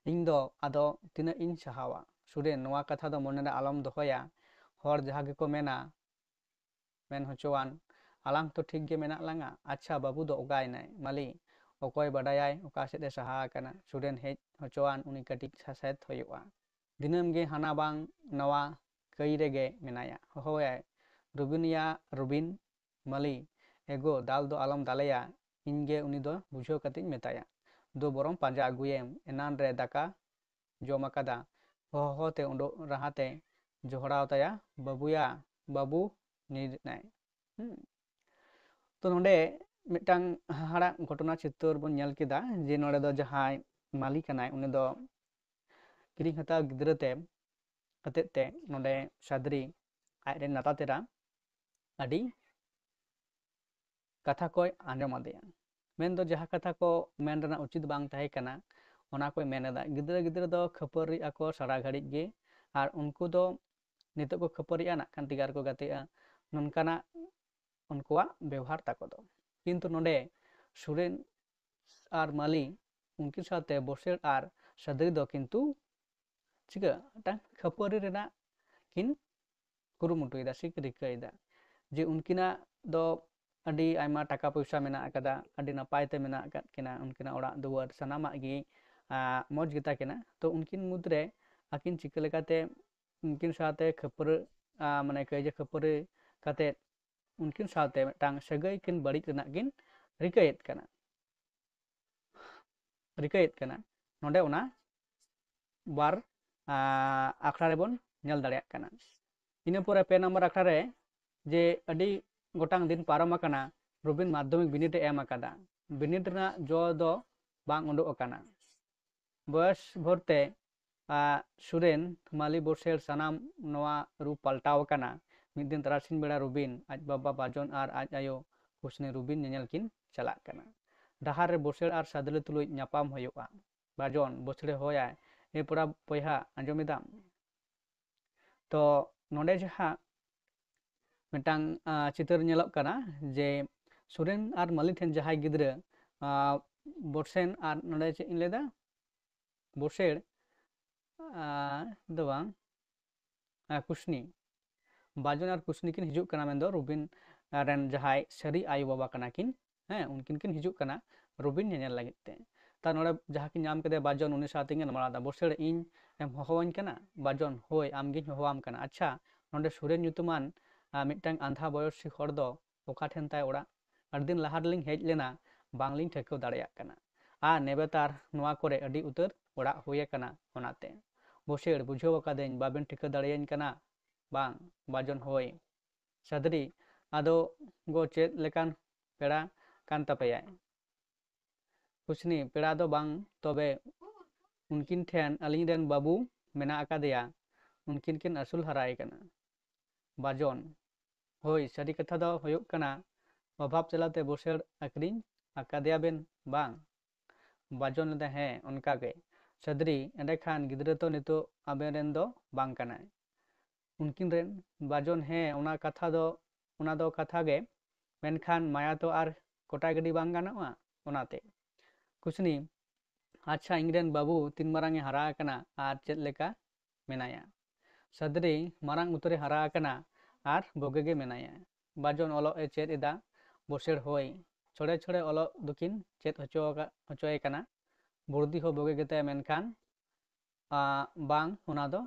"ᱤᱧ ᱫᱚ ᱟᱫᱚ ᱛᱤᱱᱟᱹᱜ ᱤᱧ ᱥᱟᱦᱟᱣᱟ?" ᱥᱩᱨᱮᱱ, "ᱱᱚᱣᱟ ᱠᱟᱛᱷᱟ ᱫᱚ ᱢᱚᱱᱮ ᱨᱮ ᱟᱞᱚᱢ ᱫᱚᱦᱚᱭᱟ, ᱦᱚᱲ ᱡᱟᱦᱟᱸ ᱜᱮᱠᱚ ᱢᱮᱱᱟ, ᱢᱮᱱ ᱦᱚᱪᱚᱣᱟᱱ, ᱟᱞᱟᱝ ᱛᱚ ᱴᱷᱤᱠ ᱜᱮ ᱢᱮᱱᱟᱜ ᱞᱟᱝᱟ᱾ ᱟᱪᱪᱷᱟ, ᱵᱟᱹᱵᱩ ᱫᱚ ᱚᱠᱟᱭᱮᱱᱟᱭ?" ᱢᱟᱹᱞᱤ, "ᱚᱠᱚᱭ ᱵᱟᱰᱟᱭᱟᱭ ᱚᱠᱟ ᱥᱮᱫ ᱮ ᱥᱟᱦᱟ ᱟᱠᱟᱱᱟ?" ᱥᱩᱨᱮᱱ, "ᱦᱮᱡ ᱦᱚᱪᱚᱣᱟᱱ, ᱩᱱᱤ ᱠᱟᱹᱴᱤᱡ ᱥᱟᱥᱮᱛ ᱦᱩᱭᱩᱜᱼᱟ᱾ ᱫᱤᱱᱟᱹᱢ ᱜᱮ ᱦᱟᱱᱟ ᱵᱟᱝ ᱱᱟᱣᱟ ᱠᱟᱹᱭ ᱨᱮᱜᱮ ᱢᱮᱱᱟᱭᱟ, ᱦᱚᱦᱚᱣᱟᱭ, 'ᱨᱩᱵᱤᱱ ᱭᱟ ᱨᱩᱵᱤᱱ!'" ᱢᱟᱹᱞᱤ, "ᱮᱜᱳ, ᱫᱟᱞ ᱫᱚ ᱟᱞᱚᱢ ᱫᱟᱞᱮᱭᱟ, ᱤᱧ ᱜᱮ ᱩᱱᱤ ᱫᱚ ᱵᱩᱡᱷᱟᱹᱣ ᱠᱟᱛᱮᱧ ᱢᱮᱛᱟᱭᱟ᱾ ᱫᱩ ᱵᱚᱨᱚᱢ ᱯᱟᱸᱡᱟ ᱟᱹᱜᱩᱭᱮᱢ, ᱮᱱᱟᱱ ᱨᱮ ᱫᱟᱠᱟ ᱡᱚᱢ ᱟᱠᱟᱫᱟ, ᱦᱚᱦᱚ ᱛᱮ ᱩᱰᱩᱠ ᱨᱟᱦᱟ ᱛᱮ ᱡᱚᱦᱲᱟᱣ ᱛᱟᱭᱟ, 'ᱵᱟᱹᱵᱩᱭᱟ, ᱵᱟᱹᱵᱩ ᱧᱤᱨ ᱮᱱᱟᱭ.'" ᱦᱩᱸ᱾ ᱛᱚ ᱱᱚᱰᱮ ᱢᱤᱫᱴᱟᱝ ᱦᱟᱦᱟᱲᱟᱜ ᱜᱷᱚᱴᱚᱱᱟ ᱪᱤᱛᱟᱹᱨ ᱵᱚᱱ ᱧᱮᱞ ᱠᱮᱫᱟ, ᱡᱮ ᱱᱚᱰᱮ ᱫᱚ ᱡᱟᱦᱟᱸᱭ ᱢᱟᱹᱞᱤ ᱠᱟᱱᱟᱭ, ᱩᱱᱤ ᱫᱚ ᱠᱤᱨᱤᱧ ᱦᱟᱛᱟᱣ ᱜᱤᱫᱽᱨᱟᱹ ᱛᱮ ᱠᱟᱛᱮᱫ ᱛᱮ ᱱᱚᱰᱮ ᱥᱟᱫᱽᱨᱤ ᱟᱡᱨᱮᱱ ᱱᱟᱛᱟᱛᱮᱨᱟ ᱟᱹᱰᱤ ᱠᱟᱛᱷᱟ ᱠᱚᱭ ᱟᱸᱡᱚᱢ ᱟᱫᱮᱭᱟ᱾ ᱢᱮᱱᱫᱚ ᱡᱟᱦᱟᱸ ᱠᱟᱛᱷᱟ ᱠᱚ ᱢᱮᱱ ᱨᱮᱱᱟᱜ ᱩᱪᱤᱛ ᱵᱟᱝ ᱛᱟᱦᱮᱸ ᱠᱟᱱᱟ, ᱚᱱᱟ ᱠᱚᱭ ᱢᱮᱱ ᱮᱫᱟ᱾ ᱜᱤᱫᱽᱨᱟᱹ ᱜᱤᱫᱽᱨᱟᱹ ᱫᱚ ᱠᱷᱟᱹᱯᱟᱹᱨᱤᱜ ᱟᱠᱚ ᱥᱟᱨᱟ ᱜᱷᱟᱹᱲᱤᱡ ᱜᱮ, ᱟᱨ ᱩᱱᱠᱩ ᱫᱚ ᱱᱤᱛᱚᱜ ᱠᱚ ᱠᱷᱟᱹᱯᱟᱹᱨᱤᱜᱼᱟ, ᱱᱟᱜ ᱠᱷᱟᱱ ᱛᱮᱜᱮ ᱟᱨᱠᱚ ᱜᱟᱛᱮᱜᱼᱟ, ᱱᱚᱝᱠᱟᱱᱟᱜ ᱩᱱᱠᱩᱣᱟᱜ ᱵᱮᱣᱦᱟᱨ ᱛᱟᱠᱚ ᱫᱚ᱾ ᱠᱤᱱᱛᱩ ᱱᱚᱰᱮ ᱥᱩᱨᱮᱱ ᱟᱨ ᱢᱟᱹᱞᱤ, ᱩᱱᱠᱤᱱ ᱥᱟᱶᱛᱮ ᱵᱚᱥᱮᱲ ᱟᱨ ᱥᱟᱹᱫᱽᱨᱤ ᱫᱚ ᱠᱤᱱᱛᱩ ᱪᱤᱠᱟᱹ ᱢᱤᱫᱴᱟᱝ ᱠᱷᱟᱹᱯᱟᱹᱨᱤ ᱨᱮᱱᱟᱜ ᱠᱤᱱ ᱠᱩᱨᱩᱢᱩᱴᱩᱭᱮᱫᱟ ᱥᱮ ᱠᱤᱱ ᱨᱤᱠᱟᱹᱭᱮᱫᱟ, ᱡᱮ ᱩᱱᱠᱤᱱᱟᱜ ᱫᱚ ᱟᱹᱰᱤ ᱟᱭᱢᱟ ᱴᱟᱠᱟ ᱯᱚᱭᱥᱟ ᱢᱮᱱᱟᱜ ᱟᱠᱟᱫᱟ, ᱟᱹᱰᱤ ᱱᱟᱯᱟᱭ ᱛᱮ ᱢᱮᱱᱟᱜ ᱟᱠᱟᱫ ᱠᱤᱱᱟ, ᱩᱱᱠᱤᱱᱟᱜ ᱚᱲᱟᱜ ᱫᱩᱣᱟᱹᱨ ᱥᱟᱱᱟᱢᱟᱜ ᱜᱮ, ᱟᱸ, ᱢᱚᱡᱽ ᱜᱮᱛᱟ ᱠᱤᱱᱟ᱾ ᱛᱚ ᱩᱱᱠᱤᱱ ᱢᱩᱫᱽᱨᱮ ᱟᱹᱠᱤᱱ ᱪᱤᱠᱟᱹ ᱞᱮᱠᱟᱛᱮ ᱩᱱᱠᱤᱱ ᱥᱟᱶᱛᱮ ᱠᱷᱟᱹᱯᱟᱹᱨᱤ, ᱟᱸ, ᱢᱟᱱᱮ ᱠᱟᱹᱭᱡᱟᱹ ᱠᱷᱟᱹᱯᱟᱹᱨᱤ ᱠᱟᱛᱮᱫ ᱩᱱᱠᱤᱱ ᱥᱟᱶᱛᱮ ᱢᱤᱫᱴᱟᱝ ᱥᱟᱹᱜᱟᱹᱭ ᱠᱤᱱ ᱵᱟᱹᱲᱤᱡ ᱨᱮᱱᱟᱜ ᱠᱤᱱ ᱨᱤᱠᱟᱹᱭᱮᱫ ᱠᱟᱱᱟ, ᱨᱤᱠᱟᱹᱭᱮᱫ ᱠᱟᱱᱟ᱾ ᱱᱚᱰᱮ ᱚᱱᱟ ᱵᱟᱨ, ᱟᱸ, ᱟᱠᱷᱲᱟ ᱨᱮᱵᱚᱱ ᱧᱮᱞ ᱫᱟᱲᱮᱭᱟᱜ ᱠᱟᱱᱟ᱾ ᱤᱱᱟᱹ ᱯᱚᱨᱮ ᱯᱮ ᱱᱚᱢᱵᱚᱨ ᱟᱠᱷᱲᱟ ᱨᱮ ᱡᱮ ᱟᱹᱰᱤ ᱜᱚᱴᱟᱝ ᱫᱤᱱ ᱯᱟᱨᱚᱢ ᱟᱠᱟᱱᱟ, ᱨᱚᱵᱤᱱ ᱢᱟᱫᱽᱫᱷᱚᱢᱤᱠ ᱵᱤᱱᱤᱰ ᱮ ᱮᱢ ᱟᱠᱟᱫᱟ, ᱵᱤᱱᱤᱰ ᱨᱮᱱᱟᱜ ᱡᱚ ᱫᱚ ᱵᱟᱝ ᱩᱰᱩᱠ ᱟᱠᱟᱱᱟ᱾ ᱵᱚᱭᱚᱥ ᱵᱷᱳᱨ ᱛᱮ, ᱟᱸ, ᱥᱩᱨᱮᱱ, ᱢᱟᱹᱞᱤ, ᱵᱚᱥᱮᱲ ᱥᱟᱱᱟᱢ ᱱᱚᱣᱟ ᱨᱩᱯ ᱯᱟᱞᱴᱟᱣ ᱟᱠᱟᱱᱟ᱾ ᱢᱤᱫ ᱫᱤᱱ ᱛᱟᱨᱟᱥᱤᱧ ᱵᱮᱲᱟ ᱨᱚᱵᱤᱱ, ᱟᱡ ᱵᱟᱵᱟ ᱵᱟᱡᱚᱱ ᱟᱨ ᱟᱡ ᱟᱭᱳ ᱠᱩᱥᱱᱤ ᱨᱚᱵᱤᱱ ᱧᱮᱧᱮᱞ ᱠᱤᱱ ᱪᱟᱞᱟᱜ ᱠᱟᱱᱟ᱾ ᱰᱟᱦᱟᱨ ᱨᱮ ᱵᱚᱥᱮᱲ ᱟᱨ ᱥᱟᱫᱽᱞᱟᱹ ᱛᱩᱞᱩᱡ ᱧᱟᱯᱟᱢ ᱦᱩᱭᱩᱜᱼᱟ᱾ ᱵᱟᱡᱚᱱ, ᱵᱚᱥᱮᱲᱮ ᱦᱚᱦᱚᱭᱟᱭ, "ᱮ ᱯᱚᱲᱟ ᱵᱚᱭᱦᱟ, ᱟᱸᱡᱚᱢ ᱮᱫᱟᱢ?" ᱛᱚ ᱱᱚᱰᱮ ᱡᱟᱦᱟᱸ ᱢᱤᱫᱴᱟᱝ ᱟᱸ, ᱪᱤᱛᱟᱹᱨ ᱧᱮᱞᱚᱜ ᱠᱟᱱᱟ ᱡᱮ ᱥᱩᱨᱮᱱ ᱟᱨ ᱢᱟᱹᱞᱤ ᱴᱷᱮᱱ ᱡᱟᱦᱟᱸᱭ ᱜᱤᱫᱽᱨᱟᱹ ᱟᱸ, ᱵᱚᱨᱥᱮᱱ ᱟᱨ ᱱᱚᱰᱮ ᱪᱮᱫ ᱤᱧ ᱞᱟᱹᱭᱫᱟ, ᱵᱚᱨᱥᱮᱲ ᱟᱸ, ᱫᱚ ᱵᱟᱝ, ᱟᱸ, ᱠᱩᱥᱱᱤ, ᱵᱟᱡᱚᱱ ᱟᱨ ᱠᱩᱥᱱᱤ ᱠᱤᱱ ᱦᱤᱡᱩᱜ ᱠᱟᱱᱟ, ᱢᱮᱱᱫᱚ ᱨᱩᱵᱤᱱ ᱨᱮᱱ ᱡᱟᱦᱟᱸᱭ ᱥᱟᱹᱨᱤ ᱟᱭᱳᱼᱵᱟᱵᱟ ᱠᱟᱱᱟ ᱠᱤᱱ, ᱦᱮᱸ, ᱩᱱᱠᱤᱱ ᱠᱤᱱ ᱦᱤᱡᱩᱜ ᱠᱟᱱᱟ ᱨᱩᱵᱤᱱ ᱧᱮᱧᱮᱞ ᱞᱟᱹᱜᱤᱫ ᱛᱮ᱾ ᱛᱟ ᱱᱚᱰᱮ ᱡᱟᱦᱟᱸ ᱠᱤᱱ ᱧᱟᱢ ᱠᱮᱫᱮᱭᱟ ᱵᱟᱡᱚᱱ, ᱩᱱᱤ ᱥᱟᱶ ᱛᱮᱠᱤᱱ ᱜᱟᱞᱢᱟᱨᱟᱣ ᱮᱫᱟ, "ᱵᱚᱨᱥᱮᱲ, ᱤᱧ ᱮᱢ ᱦᱚᱦᱚᱣᱟᱹᱧ ᱠᱟᱱᱟ?" ᱵᱟᱡᱚᱱ, "ᱦᱳᱭ, ᱟᱢᱜᱤᱧ ᱦᱚᱦᱚᱣᱟᱢ ᱠᱟᱱᱟ᱾ ᱟᱪᱪᱷᱟ, ᱱᱚᱰᱮ ᱥᱩᱨᱮᱱ ᱧᱩᱛᱩᱢᱟᱱ ᱟᱸ, ᱢᱤᱫᱴᱟᱝ ᱟᱸᱫᱷᱟ ᱵᱚᱭᱚᱥᱤ ᱦᱚᱲ ᱫᱚ ᱚᱠᱟ ᱴᱷᱮᱱ ᱛᱟᱭ ᱚᱲᱟᱜ? ᱟᱹᱰᱤ ᱫᱤᱱ ᱞᱟᱦᱟ ᱨᱮᱞᱤᱧ ᱦᱮᱡ ᱞᱮᱱᱟ, ᱵᱟᱝᱞᱤᱧ ᱴᱷᱟᱹᱣᱠᱟᱹ ᱫᱟᱲᱮᱭᱟᱜ ᱠᱟᱱᱟ᱾ ᱟᱨ ᱱᱮᱵᱮᱛᱟᱨ ᱱᱚᱣᱟ ᱠᱚᱨᱮ ᱟᱹᱰᱤ ᱩᱛᱟᱹᱨ ᱚᱲᱟᱜ ᱦᱩᱭ ᱟᱠᱟᱱᱟ, ᱚᱱᱟᱛᱮ᱾ ᱵᱚᱥᱮᱲ, ᱵᱩᱡᱷᱟᱹᱣ ᱟᱠᱟᱫᱟᱹᱧ, ᱵᱟᱵᱮᱱ ᱴᱷᱤᱠᱟᱹ ᱫᱟᱲᱮᱭᱟᱹᱧ ᱠᱟᱱᱟ ᱵᱟᱝ? ᱵᱟᱡᱚᱱ, ᱦᱳᱭ᱾ ᱥᱟᱫᱽᱨᱤ, ᱟᱫᱚ ᱜᱚ ᱪᱮᱫ ᱞᱮᱠᱟᱱ ᱯᱮᱲᱟ ᱠᱟᱱ ᱛᱟᱯᱮᱭᱟᱭ? ᱠᱩᱥᱱᱤ, ᱯᱮᱲᱟ ᱫᱚ ᱵᱟᱝ, ᱛᱚᱵᱮ ᱩᱱᱠᱤᱱ ᱴᱷᱮᱱ ᱟᱹᱞᱤᱧ ᱨᱮᱱ ᱵᱟᱹᱵᱩ ᱢᱮᱱᱟᱜ ᱟᱠᱟᱫᱮᱭᱟ, ᱩᱱᱠᱤᱱ ᱠᱤᱱ ᱟᱹᱥᱩᱞ ᱦᱟᱨᱟᱭᱮ ᱠᱟᱱᱟ᱾ ᱵᱟᱡᱚᱱ, ᱦᱳᱭ, ᱥᱟᱹᱨᱤ ᱠᱟᱛᱷᱟ ᱫᱚ ᱦᱩᱭᱩᱜ ᱠᱟᱱᱟ, ᱚᱵᱷᱟᱵ ᱡᱟᱞᱟᱛᱮ ᱵᱚᱥᱮᱲ ᱟᱹᱠᱷᱨᱤᱧ ᱟᱠᱟᱫᱮᱭᱟ ᱵᱮᱱ ᱵᱟᱝ? ᱵᱟᱡᱚᱱ ᱞᱮᱫᱟ, ᱦᱮᱸ, ᱚᱱᱠᱟ ᱜᱮ᱾ ᱥᱟᱫᱽᱨᱤ, ᱮᱸᱰᱮᱠᱷᱟᱱ ᱜᱤᱫᱽᱨᱟᱹ ᱛᱚ ᱱᱤᱛᱚᱜ ᱟᱵᱮᱱ ᱨᱮᱱ ᱫᱚ ᱵᱟᱝ ᱠᱟᱱᱟᱭ᱾ ᱩᱱᱠᱤᱱ ᱨᱮᱱ ᱵᱟᱡᱚᱱ, ᱦᱮᱸ, ᱚᱱᱟ ᱠᱟᱛᱷᱟ ᱫᱚ, ᱚᱱᱟ ᱫᱚ ᱠᱟᱛᱷᱟ ᱜᱮ, ᱢᱮᱱᱠᱷᱟᱱ ᱢᱟᱭᱟ ᱛᱚ ᱟᱨ ᱠᱚᱴᱟ ᱜᱤᱰᱤ ᱵᱟᱝ ᱜᱟᱱᱚᱜᱼᱟ, ᱚᱱᱟᱛᱮ᱾ ᱠᱩᱥᱱᱤ, ᱟᱪᱪᱷᱟ, ᱤᱧ ᱨᱮᱱ ᱵᱟᱹᱵᱩ ᱛᱤᱱ ᱢᱟᱨᱟᱝ ᱮ ᱦᱟᱨᱟ ᱟᱠᱟᱱᱟ ᱟᱨ ᱪᱮᱫ ᱞᱮᱠᱟ ᱢᱮᱱᱟᱭᱟ? ᱥᱟᱫᱽᱨᱤ, ᱢᱟᱨᱟᱝ ᱩᱛᱟᱹᱨᱮ ᱦᱟᱨᱟ ᱟᱠᱟᱱᱟ ᱟᱨ ᱵᱩᱜᱤ ᱜᱮ ᱢᱮᱱᱟᱭᱟ᱾ ᱵᱟᱡᱚᱱ, ᱚᱞᱚᱜ ᱮ ᱪᱮᱫ ᱮᱫᱟ? ᱵᱚᱥᱮᱲ, ᱦᱳᱭ, ᱪᱷᱚᱲᱮ ᱪᱷᱚᱲᱮ ᱚᱞᱚᱜ ᱫᱚᱠᱤᱱ ᱪᱮᱫ ᱦᱚᱪᱚ ᱟᱠᱟ-, ᱦᱚᱪᱚᱭᱮ ᱠᱟᱱᱟ᱾ ᱵᱩᱨᱫᱷᱤ ᱦᱚᱸ ᱵᱩᱜᱤ ᱜᱮᱛᱟᱭᱟ, ᱢᱮᱱᱠᱷᱟᱱ ᱟᱸ, ᱵᱟᱝ, ᱚᱱᱟ ᱫᱚ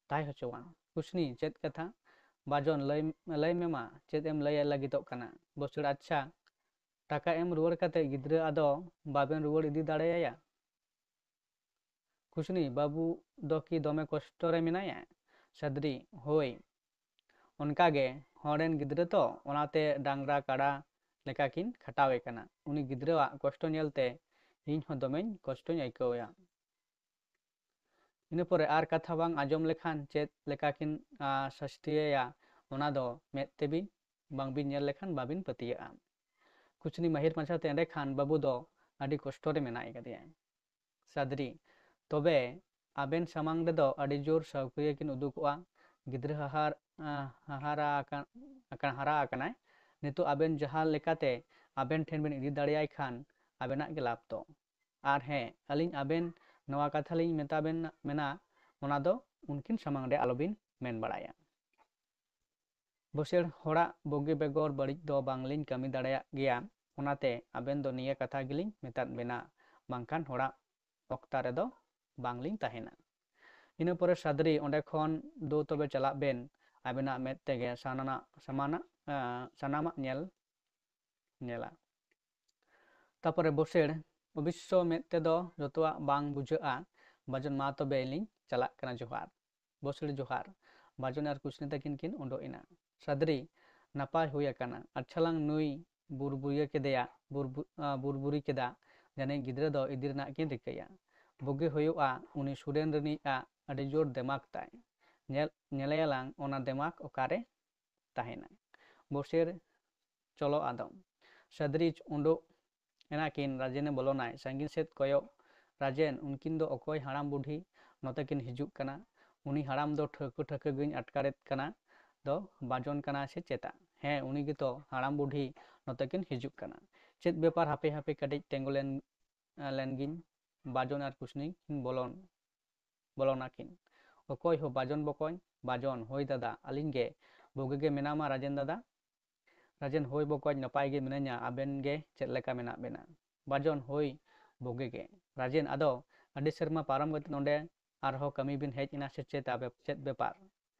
ᱛᱟᱦᱮᱸ ᱦᱚᱪᱚᱣᱟᱱ᱾ ᱠᱩᱥᱱᱤ, ᱪᱮᱫ ᱠᱟᱛᱷᱟ? ᱵᱟᱡᱚᱱ, ᱞᱟᱹᱭ, ᱞᱟᱹᱭ ᱢᱮ ᱢᱟ, ᱪᱮᱫ ᱮᱢ ᱞᱟᱹᱭ ᱞᱟᱹᱜᱤᱫᱚᱜ ᱠᱟᱱᱟ? ᱵᱚᱥᱮᱲ, ᱟᱪᱪᱷᱟ, ᱴᱟᱠᱟ ᱮᱢ ᱨᱩᱣᱟᱹᱲ ᱠᱟᱛᱮ ᱜᱤᱫᱽᱨᱟᱹ ᱟᱫᱚ ᱵᱟᱵᱮᱱ ᱨᱩᱣᱟᱹᱲ ᱤᱫᱤ ᱫᱟᱲᱮᱭᱟᱭᱟ? ᱠᱩᱥᱱᱤ, ᱵᱟᱹᱵᱩ ᱫᱚ ᱠᱤ ᱫᱚᱢᱮ ᱠᱚᱥᱴᱚ ᱨᱮ ᱢᱮᱱᱟᱭᱟ? ᱥᱟᱫᱽᱨᱤ, ᱦᱳᱭ, ᱚᱱᱠᱟ ᱜᱮ ᱦᱚᱲ ᱨᱮᱱ ᱜᱤᱫᱽᱨᱟᱹ ᱛᱚ, ᱚᱱᱟᱛᱮ ᱰᱟᱝᱨᱟ ᱠᱟᱰᱟ ᱞᱮᱠᱟ ᱠᱤᱱ ᱠᱷᱟᱴᱟᱣᱮ ᱠᱟᱱᱟ᱾ ᱩᱱᱤ ᱜᱤᱫᱽᱨᱟᱹᱣᱟᱜ ᱠᱚᱥᱴᱚ ᱧᱮᱞᱛᱮ ᱤᱧ ᱦᱚᱸ ᱫᱚᱢᱮᱧ ᱠᱚᱥᱴᱚᱧ ᱟᱹᱭᱠᱟᱹᱣᱟ᱾ ᱤᱱᱟᱹ ᱯᱚᱨᱮ ᱟᱨ ᱠᱟᱛᱷᱟ ᱵᱟᱝ ᱟᱸᱡᱚᱢ ᱞᱮᱠᱷᱟᱱ ᱪᱮᱫ ᱞᱮᱠᱟ ᱠᱤᱱ, ᱟ, ᱥᱟᱹᱥᱛᱤᱭᱮᱭᱟ, ᱚᱱᱟ ᱫᱚ ᱢᱮᱫ ᱛᱮᱵᱤᱱ ᱵᱟᱝᱵᱤᱱ ᱧᱮᱞ ᱞᱮᱠᱷᱟᱱ ᱵᱟᱵᱤᱱ ᱯᱟᱹᱛᱭᱟᱹᱜᱼᱟ᱾ ᱠᱩᱥᱱᱤ, ᱢᱟᱹᱦᱤᱨ ᱢᱟᱪᱷᱟᱛᱮ, ᱮᱸᱰᱮᱠᱷᱟᱱ ᱵᱟᱹᱵᱩ ᱫᱚ ᱟᱹᱰᱤ ᱠᱚᱥᱴᱚ ᱨᱮ ᱢᱮᱱᱟᱭ ᱟᱠᱟᱫᱮᱭᱟ᱾ ᱥᱟᱫᱽᱨᱤ, ᱛᱚᱵᱮ ᱟᱵᱮᱱ ᱥᱟᱢᱟᱝ ᱨᱮᱫᱚ ᱟᱹᱰᱤ ᱡᱳᱨ ᱥᱟᱹᱣᱠᱤᱭᱟᱹ ᱠᱤᱱ ᱩᱫᱩᱜᱚᱜᱼᱟ, ᱜᱤᱫᱽᱨᱟᱹ ᱦᱟᱦᱟᱨ ᱟᱸ, ᱦᱟᱦᱟᱨᱟ ᱟᱠᱟᱱ ᱟᱠᱟᱱ ᱦᱟᱨᱟ ᱟᱠᱟᱱᱟᱭ᱾ ᱱᱤᱛᱚᱜ ᱟᱵᱮᱱ ᱡᱟᱦᱟᱸ ᱞᱮᱠᱟᱛᱮ ᱟᱵᱮᱱ ᱴᱷᱮᱱ ᱵᱮᱱ ᱤᱫᱤ ᱫᱟᱲᱮᱭᱟᱭ ᱠᱷᱟᱱ ᱟᱵᱮᱱᱟᱜ ᱜᱮ ᱞᱟᱵᱷ ᱫᱚ᱾ ᱟᱨ ᱦᱮᱸ, ᱟᱹᱞᱤᱧ ᱟᱵᱮᱱ ᱱᱚᱣᱟ ᱠᱟᱛᱷᱟ ᱞᱤᱧ ᱢᱮᱛᱟ ᱵᱮᱱ ᱢᱮᱱᱟ, ᱚᱱᱟ ᱫᱚ ᱩᱱᱠᱤᱱ ᱥᱟᱢᱟᱝ ᱨᱮ ᱟᱞᱚᱵᱤᱱ ᱢᱮᱱ ᱵᱟᱲᱟᱭᱟ᱾ ᱵᱚᱥᱮᱲ, ᱦᱚᱲᱟᱜ ᱵᱩᱜᱤ ᱵᱮᱜᱚᱨ ᱵᱟᱹᱲᱤᱡ ᱫᱚ ᱵᱟᱝᱞᱤᱧ ᱠᱟᱹᱢᱤ ᱫᱟᱲᱮᱭᱟᱜ ᱜᱮᱭᱟ, ᱚᱱᱟᱛᱮ ᱟᱵᱮᱱ ᱫᱚ ᱱᱤᱭᱟᱹ ᱠᱟᱛᱷᱟ ᱜᱮᱞᱤᱧ ᱢᱮᱛᱟᱫ ᱵᱮᱱᱟ, ᱵᱟᱝᱠᱷᱟᱱ ᱦᱚᱲᱟᱜ ᱚᱠᱛᱟ ᱨᱮᱫᱚ ᱵᱟᱝᱞᱤᱧ ᱛᱟᱦᱮᱱᱟ᱾ ᱤᱱᱟᱹ ᱯᱚᱨᱮ ᱥᱟᱫᱽᱨᱤ ᱚᱸᱰᱮ ᱠᱷᱚᱱ ᱫᱩ ᱛᱚᱵᱮ ᱪᱟᱞᱟᱜ ᱵᱮᱱ, ᱟᱵᱮᱱᱟᱜ ᱢᱮᱫ ᱛᱮᱜᱮ ᱥᱟᱱᱟᱢᱟᱜ, ᱥᱟᱢᱟᱱᱟᱜ, ᱟᱸ, ᱥᱟᱱᱟᱢᱟᱜ ᱧᱮᱞ, ᱧᱮᱞᱟ᱾ ᱛᱟᱯᱚᱨᱮ ᱵᱚᱥᱮᱲ, ᱚᱵᱚᱥᱥᱚ ᱢᱮᱫ ᱛᱮᱫᱚ ᱡᱚᱛᱚᱣᱟᱜ ᱵᱟᱝ ᱵᱩᱡᱷᱟᱹᱜᱼᱟ᱾ ᱵᱟᱡᱚᱱ, ᱢᱟ ᱛᱚᱵᱮ ᱞᱤᱧ ᱪᱟᱞᱟᱜ ᱠᱟᱱᱟ, ᱡᱚᱦᱟᱨ᱾ ᱵᱚᱥᱮᱲ, ᱡᱚᱦᱟᱨ᱾ ᱵᱟᱡᱚᱱ ᱟᱨ ᱠᱩᱥᱱᱤ ᱛᱟᱹᱠᱤᱱ ᱠᱤᱱ ᱩᱰᱩᱠ ᱮᱱᱟ᱾ ᱥᱟᱫᱽᱨᱤ, ᱱᱟᱯᱟᱭ ᱦᱩᱭ ᱟᱠᱟᱱᱟ᱾ ᱟᱪᱪᱷᱟ ᱞᱟᱝ ᱱᱩᱭ ᱵᱩᱨᱵᱩᱭᱟᱹ ᱠᱮᱫᱮᱭᱟ, ᱵᱩᱨᱵᱩ-, ᱟᱸ, ᱵᱩᱨᱵᱩᱨᱤ ᱠᱮᱫᱟ᱾ ᱡᱟᱹᱱᱤᱡ ᱜᱤᱫᱽᱨᱟᱹ ᱫᱚ ᱤᱫᱤ ᱨᱮᱱᱟᱜ ᱠᱤᱱ ᱨᱤᱠᱟᱹᱭᱟ᱾ ᱵᱩᱜᱤ ᱦᱩᱭᱩᱜᱼᱟ, ᱩᱱᱤ ᱥᱩᱨᱮᱱ ᱨᱤᱱᱤᱡ ᱟᱜ ᱟᱹᱰᱤ ᱡᱳᱨ ᱫᱮᱢᱟᱜᱽ ᱛᱟᱭ᱾ ᱧᱮᱞ, ᱧᱮᱞᱮᱭᱟᱞᱟᱝ ᱚᱱᱟ ᱫᱮᱢᱟᱜᱽ ᱚᱠᱟᱨᱮ ᱛᱟᱦᱮᱱᱟ᱾ ᱵᱚᱥᱮᱨ, ᱪᱚᱞᱚ ᱟᱫᱚ᱾ ᱥᱟᱫᱽᱨᱤ ᱩᱰᱩᱠ ᱮᱱᱟᱠᱤᱱ, ᱨᱟᱡᱮᱱᱮ ᱵᱚᱞᱚᱱᱟᱭ᱾ ᱥᱟᱺᱜᱤᱧ ᱥᱮᱫ ᱠᱚᱭᱚᱜ, ᱨᱟᱡᱮᱱ, ᱩᱱᱠᱤᱱ ᱫᱚ ᱚᱠᱚᱭ ᱦᱟᱲᱟᱢ ᱵᱩᱰᱷᱤ ᱱᱚᱛᱮ ᱠᱤᱱ ᱦᱤᱡᱩᱜ ᱠᱟᱱᱟ? ᱩᱱᱤ ᱦᱟᱲᱟᱢ ᱫᱚ ᱴᱷᱟᱹᱣᱠᱟᱹ ᱴᱷᱟᱹᱣᱠᱟᱹ ᱜᱤᱧ ᱟᱴᱠᱟᱨᱮᱫ ᱠᱟᱱᱟ᱾ ᱫᱚ ᱵᱟᱡᱚᱱ ᱠᱟᱱᱟ ᱥᱮ ᱪᱮᱛᱟ? ᱦᱮᱸ, ᱩᱱᱤ ᱜᱮᱛᱚ ᱦᱟᱲᱟᱢ ᱵᱩᱰᱷᱤ ᱱᱚᱛᱮ ᱠᱤᱱ ᱦᱤᱡᱩᱜ ᱠᱟᱱᱟ᱾ ᱪᱮᱫ ᱵᱮᱯᱟᱨ? ᱦᱟᱯᱮ ᱦᱟᱯᱮ ᱠᱟᱹᱴᱤᱡ ᱛᱮᱸᱜᱚ ᱞᱮᱱ, ᱞᱮᱱ ᱜᱤᱧ᱾ ᱵᱟᱡᱚᱱ ᱟᱨ ᱠᱩᱥᱱᱤ ᱠᱤᱱ ᱵᱚᱞᱚᱱ, ᱵᱚᱞᱚᱱᱟ ᱠᱤᱱ᱾ ᱚᱠᱚᱭ ᱦᱳ ᱵᱟᱡᱚᱱ ᱵᱚᱠᱚᱧ? ᱵᱟᱡᱚᱱ, ᱦᱳᱭ ᱫᱟᱫᱟ, ᱟᱹᱞᱤᱧ ᱜᱮ᱾ ᱵᱩᱜᱤ ᱜᱮ ᱢᱮᱱᱟᱢᱟ ᱨᱟᱡᱮᱱ ᱫᱟᱫᱟ? ᱨᱟᱡᱮᱱ, ᱦᱳᱭ ᱵᱚᱠᱚᱧ, ᱱᱟᱯᱟᱭ ᱜᱮ ᱢᱤᱱᱟᱹᱧᱟ, ᱟᱵᱮᱱ ᱜᱮ ᱪᱮᱫ ᱞᱮᱠᱟ ᱢᱮᱱᱟᱜ ᱵᱮᱱᱟ? ᱵᱟᱡᱚᱱ, ᱦᱳᱭ ᱵᱩᱜᱤ ᱜᱮ᱾ ᱨᱟᱡᱮᱱ, ᱟᱫᱚ ᱟᱹᱰᱤ ᱥᱮᱨᱢᱟ ᱯᱟᱨᱚᱢ ᱠᱟᱛᱮ ᱱᱚᱰᱮ ᱟᱨᱦᱚᱸ ᱠᱟᱹᱢᱤ ᱵᱤᱱ ᱦᱮᱡ ᱮᱱᱟ ᱥᱮ ᱪᱮᱫ? ᱟᱵᱮ-, ᱪᱮᱫ ᱵᱮᱯᱟᱨ?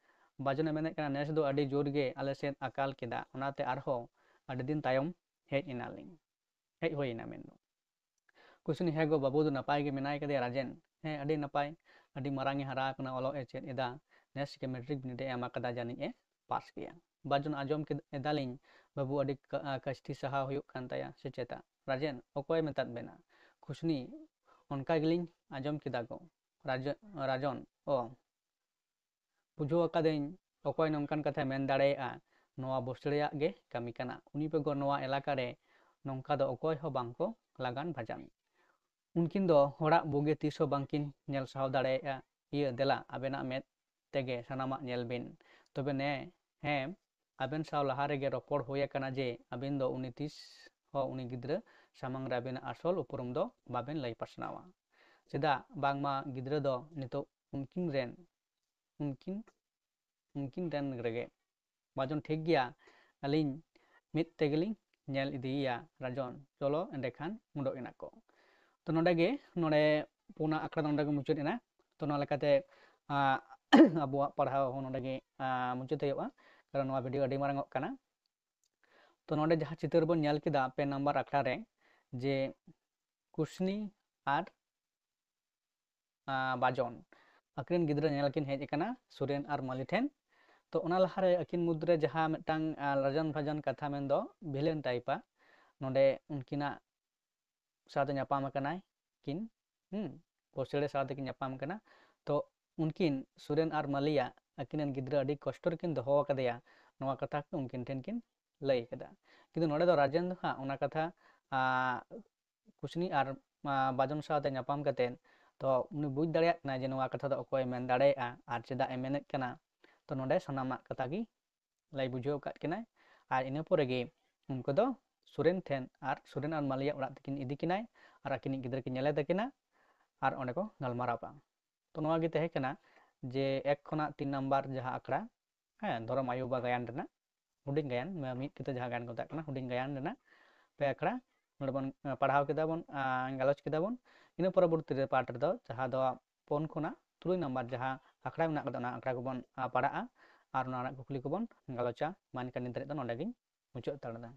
ᱵᱟᱡᱚᱱᱮ ᱢᱮᱱᱮᱫ ᱠᱟᱱᱟ, ᱱᱮᱥ ᱫᱚ ᱟᱹᱰᱤ ᱡᱳᱨ ᱜᱮ ᱟᱞᱮ ᱥᱮᱫ ᱟᱠᱟᱞ ᱠᱮᱫᱟ, ᱚᱱᱟᱛᱮ ᱟᱨᱦᱚᱸ ᱟᱹᱰᱤ ᱫᱤᱱ ᱛᱟᱭᱚᱢ ᱦᱮᱡ ᱮᱱᱟᱞᱤᱧ, ᱦᱮᱡ ᱦᱩᱭ ᱮᱱᱟ ᱢᱮᱱᱫᱚ᱾ ᱠᱩᱥᱱᱤ, ᱦᱮᱸ ᱜᱚ, ᱵᱟᱹᱵᱩ ᱫᱚ ᱱᱟᱯᱟᱭ ᱜᱮ ᱢᱮᱱᱟᱭ ᱠᱟᱫᱮᱭᱟ ᱨᱟᱡᱮᱱ᱾ ᱦᱮᱸ, ᱟᱹᱰᱤ ᱱᱟᱯᱟᱭ, ᱟᱹᱰᱤ ᱢᱟᱨᱟᱝ ᱮ ᱦᱟᱨᱟ ᱟᱠᱟᱱᱟ, ᱚᱞᱚᱜ ᱮ ᱪᱮᱫ ᱮᱫᱟ, ᱱᱮᱥ ᱜᱮ ᱢᱮᱴᱨᱤᱠ ᱵᱤᱱᱤᱰ ᱮ ᱮᱢ ᱟᱠᱟᱫᱟ, ᱡᱟᱹᱱᱤᱡ ᱮ ᱯᱟᱥ ᱜᱮᱭᱟ᱾ ᱵᱟᱡᱚᱱ, ᱟᱸᱡᱚᱢ ᱠᱮᱫ-, ᱮᱫᱟᱞᱤᱧ ᱵᱟᱹᱵᱩ ᱟᱹᱰᱤ ᱠᱟ-, ᱟ, ᱠᱟᱹᱥᱛᱤ ᱥᱟᱦᱟᱣ ᱦᱩᱭᱩᱜ ᱠᱟᱱ ᱛᱟᱭᱟ ᱥᱮ ᱪᱮᱛᱟ? ᱨᱟᱡᱮᱱ, ᱚᱠᱚᱭ ᱢᱮᱛᱟᱫ ᱵᱮᱱᱟ? ᱠᱩᱥᱱᱤ, ᱚᱱᱠᱟ ᱜᱮᱞᱤᱧ ᱟᱸᱡᱚᱢ ᱠᱮᱫᱟ ᱜᱚ᱾ ᱨᱟᱡ-, ᱨᱟᱡᱚᱱ, ᱚ, ᱵᱩᱡᱷᱟᱹᱣ ᱟᱠᱟᱫᱟᱹᱧ ᱚᱠᱚᱭ ᱱᱚᱝᱠᱟᱱ ᱠᱟᱛᱷᱟᱭ ᱢᱮᱱ ᱫᱟᱲᱮᱭᱟᱜᱼᱟ, ᱱᱚᱣᱟ ᱵᱚᱥᱲᱮᱭᱟᱜ ᱜᱮ ᱠᱟᱹᱢᱤ ᱠᱟᱱᱟ᱾ ᱩᱱᱤ ᱵᱮᱜᱚᱨ ᱱᱚᱣᱟ ᱮᱞᱟᱠᱟ ᱨᱮ ᱱᱚᱝᱠᱟ ᱫᱚ ᱚᱠᱚᱭ ᱦᱚᱸ ᱵᱟᱝ ᱠᱚ ᱞᱟᱜᱟᱱ ᱵᱷᱟᱡᱟᱱ᱾ ᱩᱱᱠᱤᱱ ᱫᱚ ᱦᱚᱲᱟᱜ ᱵᱩᱜᱤ ᱛᱤᱥ ᱦᱚᱸ ᱵᱟᱝ ᱠᱤᱱ ᱧᱮᱞ ᱥᱟᱦᱟᱣ ᱫᱟᱲᱮᱭᱟᱜᱼᱟ᱾ ᱤᱭᱟᱹ, ᱫᱮᱞᱟ, ᱟᱵᱮᱱᱟᱜ ᱢᱮᱫ ᱛᱮᱜᱮ ᱥᱟᱱᱟᱢᱟᱜ ᱧᱮᱞ ᱵᱤᱱ᱾ ᱛᱚᱵᱮ ᱱᱮ, ᱦᱮᱸ, ᱟᱵᱮᱱ ᱥᱟᱶ ᱞᱟᱦᱟ ᱨᱮᱜᱮ ᱨᱚᱯᱚᱲ ᱦᱩᱭ ᱟᱠᱟᱱᱟ ᱡᱮ ᱟᱹᱵᱤᱱ ᱫᱚ ᱩᱱᱤ ᱛᱤᱥ ᱦᱚᱸ ᱩᱱᱤ ᱜᱤᱫᱽᱨᱟᱹ ᱥᱟᱢᱟᱝ ᱨᱮ ᱟᱹᱵᱤᱱᱟᱜ ᱟᱥᱚᱞ ᱩᱯᱨᱩᱢ ᱫᱚ ᱵᱟᱵᱮᱱ ᱞᱟᱹᱭ ᱯᱟᱥᱱᱟᱣᱟ᱾ ᱪᱮᱫᱟᱜ ᱵᱟᱝᱢᱟ ᱜᱤᱫᱽᱨᱟᱹ ᱫᱚ ᱱᱤᱛᱚᱜ ᱩᱱᱠᱤᱱ ᱨᱮᱱ, ᱩᱱᱠᱤᱱ, ᱩᱱᱠᱤᱱ ᱨᱮᱱ ᱨᱮᱜᱮ᱾ ᱵᱟᱡᱚᱱ, ᱴᱷᱤᱠ ᱜᱮᱭᱟ, ᱟᱹᱞᱤᱧ ᱢᱤᱫ ᱛᱮᱜᱮᱞᱤᱧ ᱧᱮᱞ ᱤᱫᱤᱭᱮᱭᱟ᱾ ᱨᱟᱡᱚᱱ, ᱪᱚᱞᱚ ᱮᱸᱰᱮᱠᱷᱟᱱ ᱩᱰᱩᱠ ᱮᱱᱟ ᱠᱚ᱾ ᱛᱚ ᱱᱚᱰᱮ ᱜᱮ, ᱱᱚᱰᱮ ᱯᱩᱱᱟᱜ ᱟᱠᱷᱲᱟ ᱫᱚ ᱱᱚᱰᱮ ᱜᱮ ᱢᱩᱪᱟᱹᱫ ᱮᱱᱟ᱾ ᱛᱚ ᱱᱚᱣᱟ ᱞᱮᱠᱟᱛᱮ, ᱟᱸ, ᱟᱵᱚᱣᱟᱜ ᱯᱟᱲᱦᱟᱣ ᱦᱚᱸ ᱱᱚᱰᱮ ᱜᱮ, ᱟᱸ, ᱢᱩᱪᱟᱹᱫ ᱦᱩᱭᱩᱜᱼᱟ, ᱠᱟᱨᱚᱱ ᱱᱚᱣᱟ video ᱟᱹᱰᱤ ᱢᱟᱨᱟᱝ ᱚᱜ ᱠᱟᱱᱟ᱾ ᱛᱚ ᱱᱚᱰᱮ ᱡᱟᱦᱟᱸ ᱪᱤᱛᱟᱹᱨ ᱵᱚᱱ ᱧᱮᱞ ᱠᱮᱫᱟ ᱯᱮ ᱱᱟᱢᱵᱟᱨ ᱟᱠᱷᱲᱟ ᱨᱮ, ᱡᱮ ᱠᱩᱥᱱᱤ ᱟᱨ, ᱟᱸ, ᱵᱟᱡᱚᱱ, ᱟᱹᱠᱤᱱ ᱨᱮᱱ ᱜᱤᱫᱽᱨᱟᱹ ᱧᱮᱞ ᱠᱤᱱ ᱦᱮᱡ ᱟᱠᱟᱱᱟ ᱥᱩᱨᱮᱱ ᱟᱨ ᱢᱟᱹᱞᱤ ᱴᱷᱮᱱ᱾ ᱛᱚ ᱚᱱᱟ ᱞᱟᱦᱟᱨᱮ ᱟᱹᱠᱤᱱ ᱢᱩᱫᱽᱨᱮ ᱡᱟᱦᱟᱸ ᱢᱤᱫᱴᱟᱝ, ᱟᱸ, ᱞᱟᱡᱟᱱ ᱵᱷᱟᱡᱟᱱ ᱠᱟᱛᱷᱟ ᱢᱮᱱᱫᱚ villain type ᱟ, ᱱᱚᱰᱮ ᱩᱱᱠᱤᱱᱟᱜ ᱥᱟᱶᱛᱮ ᱧᱟᱯᱟᱢ ᱟᱠᱟᱱᱟᱭ ᱠᱤᱱ, ᱦᱩᱸ, ᱵᱚᱥᱮᱲᱮ ᱥᱟᱶᱛᱮ ᱠᱤᱱ ᱧᱟᱯᱟᱢ ᱠᱟᱱᱟ᱾ ᱛᱚ ᱩᱱᱠᱤᱱ ᱥᱩᱨᱮᱱ ᱟᱨ ᱢᱟᱹᱞᱤᱭᱟ ᱟᱹᱠᱤᱱ ᱨᱮᱱ ᱜᱤᱫᱽᱨᱟᱹ ᱟᱹᱰᱤ ᱠᱚᱥᱴᱚ ᱨᱮᱠᱤᱱ ᱫᱚᱦᱚ ᱟᱠᱟᱫᱮᱭᱟ, ᱱᱚᱣᱟ ᱠᱟᱛᱷᱟ ᱠᱚ ᱩᱱᱠᱤᱱ ᱴᱷᱮᱱ ᱠᱤᱱ ᱞᱟᱹᱭ ᱠᱟᱫᱟ᱾ ᱠᱤᱱᱛᱩ ᱱᱚᱰᱮ ᱫᱚ ᱨᱟᱡᱮᱱ ᱫᱚ ᱦᱟᱸᱜ ᱚᱱᱟ ᱠᱟᱛᱷᱟ, ᱟᱸ, ᱠᱩᱥᱱᱤ ᱟᱨ, ᱟᱸ, ᱵᱟᱡᱚᱱ ᱥᱟᱶᱛᱮ ᱧᱟᱯᱟᱢ ᱠᱟᱛᱮᱫ, ᱛᱚ ᱩᱱᱤ ᱵᱩᱡᱽ ᱫᱟᱲᱮᱭᱟᱜ ᱠᱟᱱᱟᱭ ᱡᱮ ᱱᱚᱣᱟ ᱠᱟᱛᱷᱟ ᱫᱚ ᱚᱠᱚᱭᱮ ᱢᱮᱱ ᱫᱟᱲᱮᱭᱟᱜᱼᱟ ᱟᱨ ᱪᱮᱫᱟᱜ ᱮ ᱢᱮᱱᱮᱫ ᱠᱟᱱᱟ᱾ ᱛᱚ ᱱᱚᱰᱮ ᱥᱟᱱᱟᱢᱟᱜ ᱠᱟᱛᱷᱟ ᱜᱮ ᱞᱟᱹᱭ ᱵᱩᱡᱷᱟᱹᱣ ᱟᱠᱟᱫ ᱠᱤᱱᱟᱭ᱾ ᱟᱨ ᱤᱱᱟᱹ ᱯᱚᱨᱮ ᱜᱮ ᱩᱱᱠᱩ ᱫᱚ ᱥᱩᱨᱮᱱ ᱴᱷᱮᱱ ᱟᱨ ᱥᱩᱨᱮᱱ ᱟᱨ ᱢᱟᱹᱞᱤᱭᱟ ᱚᱲᱟᱜ ᱛᱮᱠᱤᱱ ᱤᱫᱤ ᱠᱤᱱᱟᱭ ᱟᱨ ᱟᱹᱠᱤᱱᱤᱡ ᱜᱤᱫᱽᱨᱟᱹ ᱠᱤᱱ ᱧᱮᱞᱮ ᱛᱟᱹᱠᱤᱱᱟ ᱟᱨ ᱚᱸᱰᱮ ᱠᱚ ᱜᱟᱞᱢᱟᱨᱟᱣ ᱠᱟᱜᱼᱟ᱾ ᱛᱚ ᱱᱚᱣᱟ ᱜᱮ ᱛᱟᱦᱮᱸ ᱠᱟᱱᱟ ᱡᱮ ᱮᱠ ᱠᱷᱚᱱᱟᱜ ᱛᱤᱱ ᱱᱟᱢᱵᱟᱨ ᱡᱟᱦᱟᱸ ᱟᱠᱷᱲᱟ, ᱦᱮᱸ, ᱫᱷᱚᱨᱚᱢ ᱟᱭᱳ ᱵᱟᱵᱟ ᱜᱟᱭᱟᱱ ᱨᱮᱱᱟᱜ, ᱦᱩᱰᱤᱧ ᱜᱟᱭᱟᱱ, ᱢᱤᱫ ᱠᱤᱛᱟᱹ ᱡᱟᱦᱟᱸ ᱜᱟᱭᱟᱱ ᱠᱚ ᱢᱮᱛᱟᱜ ᱠᱟᱱᱟ, ᱦᱩᱰᱤᱧ ᱜᱟᱭᱟᱱ ᱨᱮᱱᱟᱜ ᱯᱮ ᱟᱠᱷᱲᱟ ᱱᱚᱰᱮ ᱵᱚᱱ, ᱟᱸ, ᱯᱟᱲᱦᱟᱣ ᱠᱮᱫᱟ ᱵᱚᱱ, ᱟᱸ, ᱜᱟᱞᱚᱪ ᱠᱮᱫᱟ ᱵᱚᱱ᱾ ᱤᱱᱟᱹ ᱯᱚᱨᱚᱵᱚᱨᱛᱤ ᱨᱮ part ᱨᱮᱫᱚ ᱡᱟᱦᱟᱸ ᱫᱚ ᱯᱩᱱ ᱠᱷᱚᱱᱟᱜ ᱛᱩᱨᱩᱭ ᱱᱟᱢᱵᱟᱨ ᱡᱟᱦᱟᱸ ᱟᱠᱷᱲᱟ ᱢᱮᱱᱟᱜ ᱠᱟᱫᱟ, ᱚᱱᱟ ᱟᱠᱷᱲᱟ ᱠᱚᱵᱚᱱ, ᱟᱸ, ᱯᱟᱲᱦᱟᱜᱼᱟ ᱟᱨ ᱚᱱᱟ ᱨᱮᱱᱟᱜ ᱠᱩᱠᱞᱤ ᱠᱚᱵᱚᱱ ᱜᱟᱞᱚᱪᱟ᱾ ᱢᱟ ᱮᱱᱠᱷᱟᱱ ᱱᱤᱛ ᱫᱷᱟᱹᱨᱤᱡ ᱫᱚ ᱱᱚᱰᱮ ᱜᱤᱧ ᱢᱩᱪᱟᱹᱫ ᱦᱟᱛᱟᱲ ᱮᱫᱟ᱾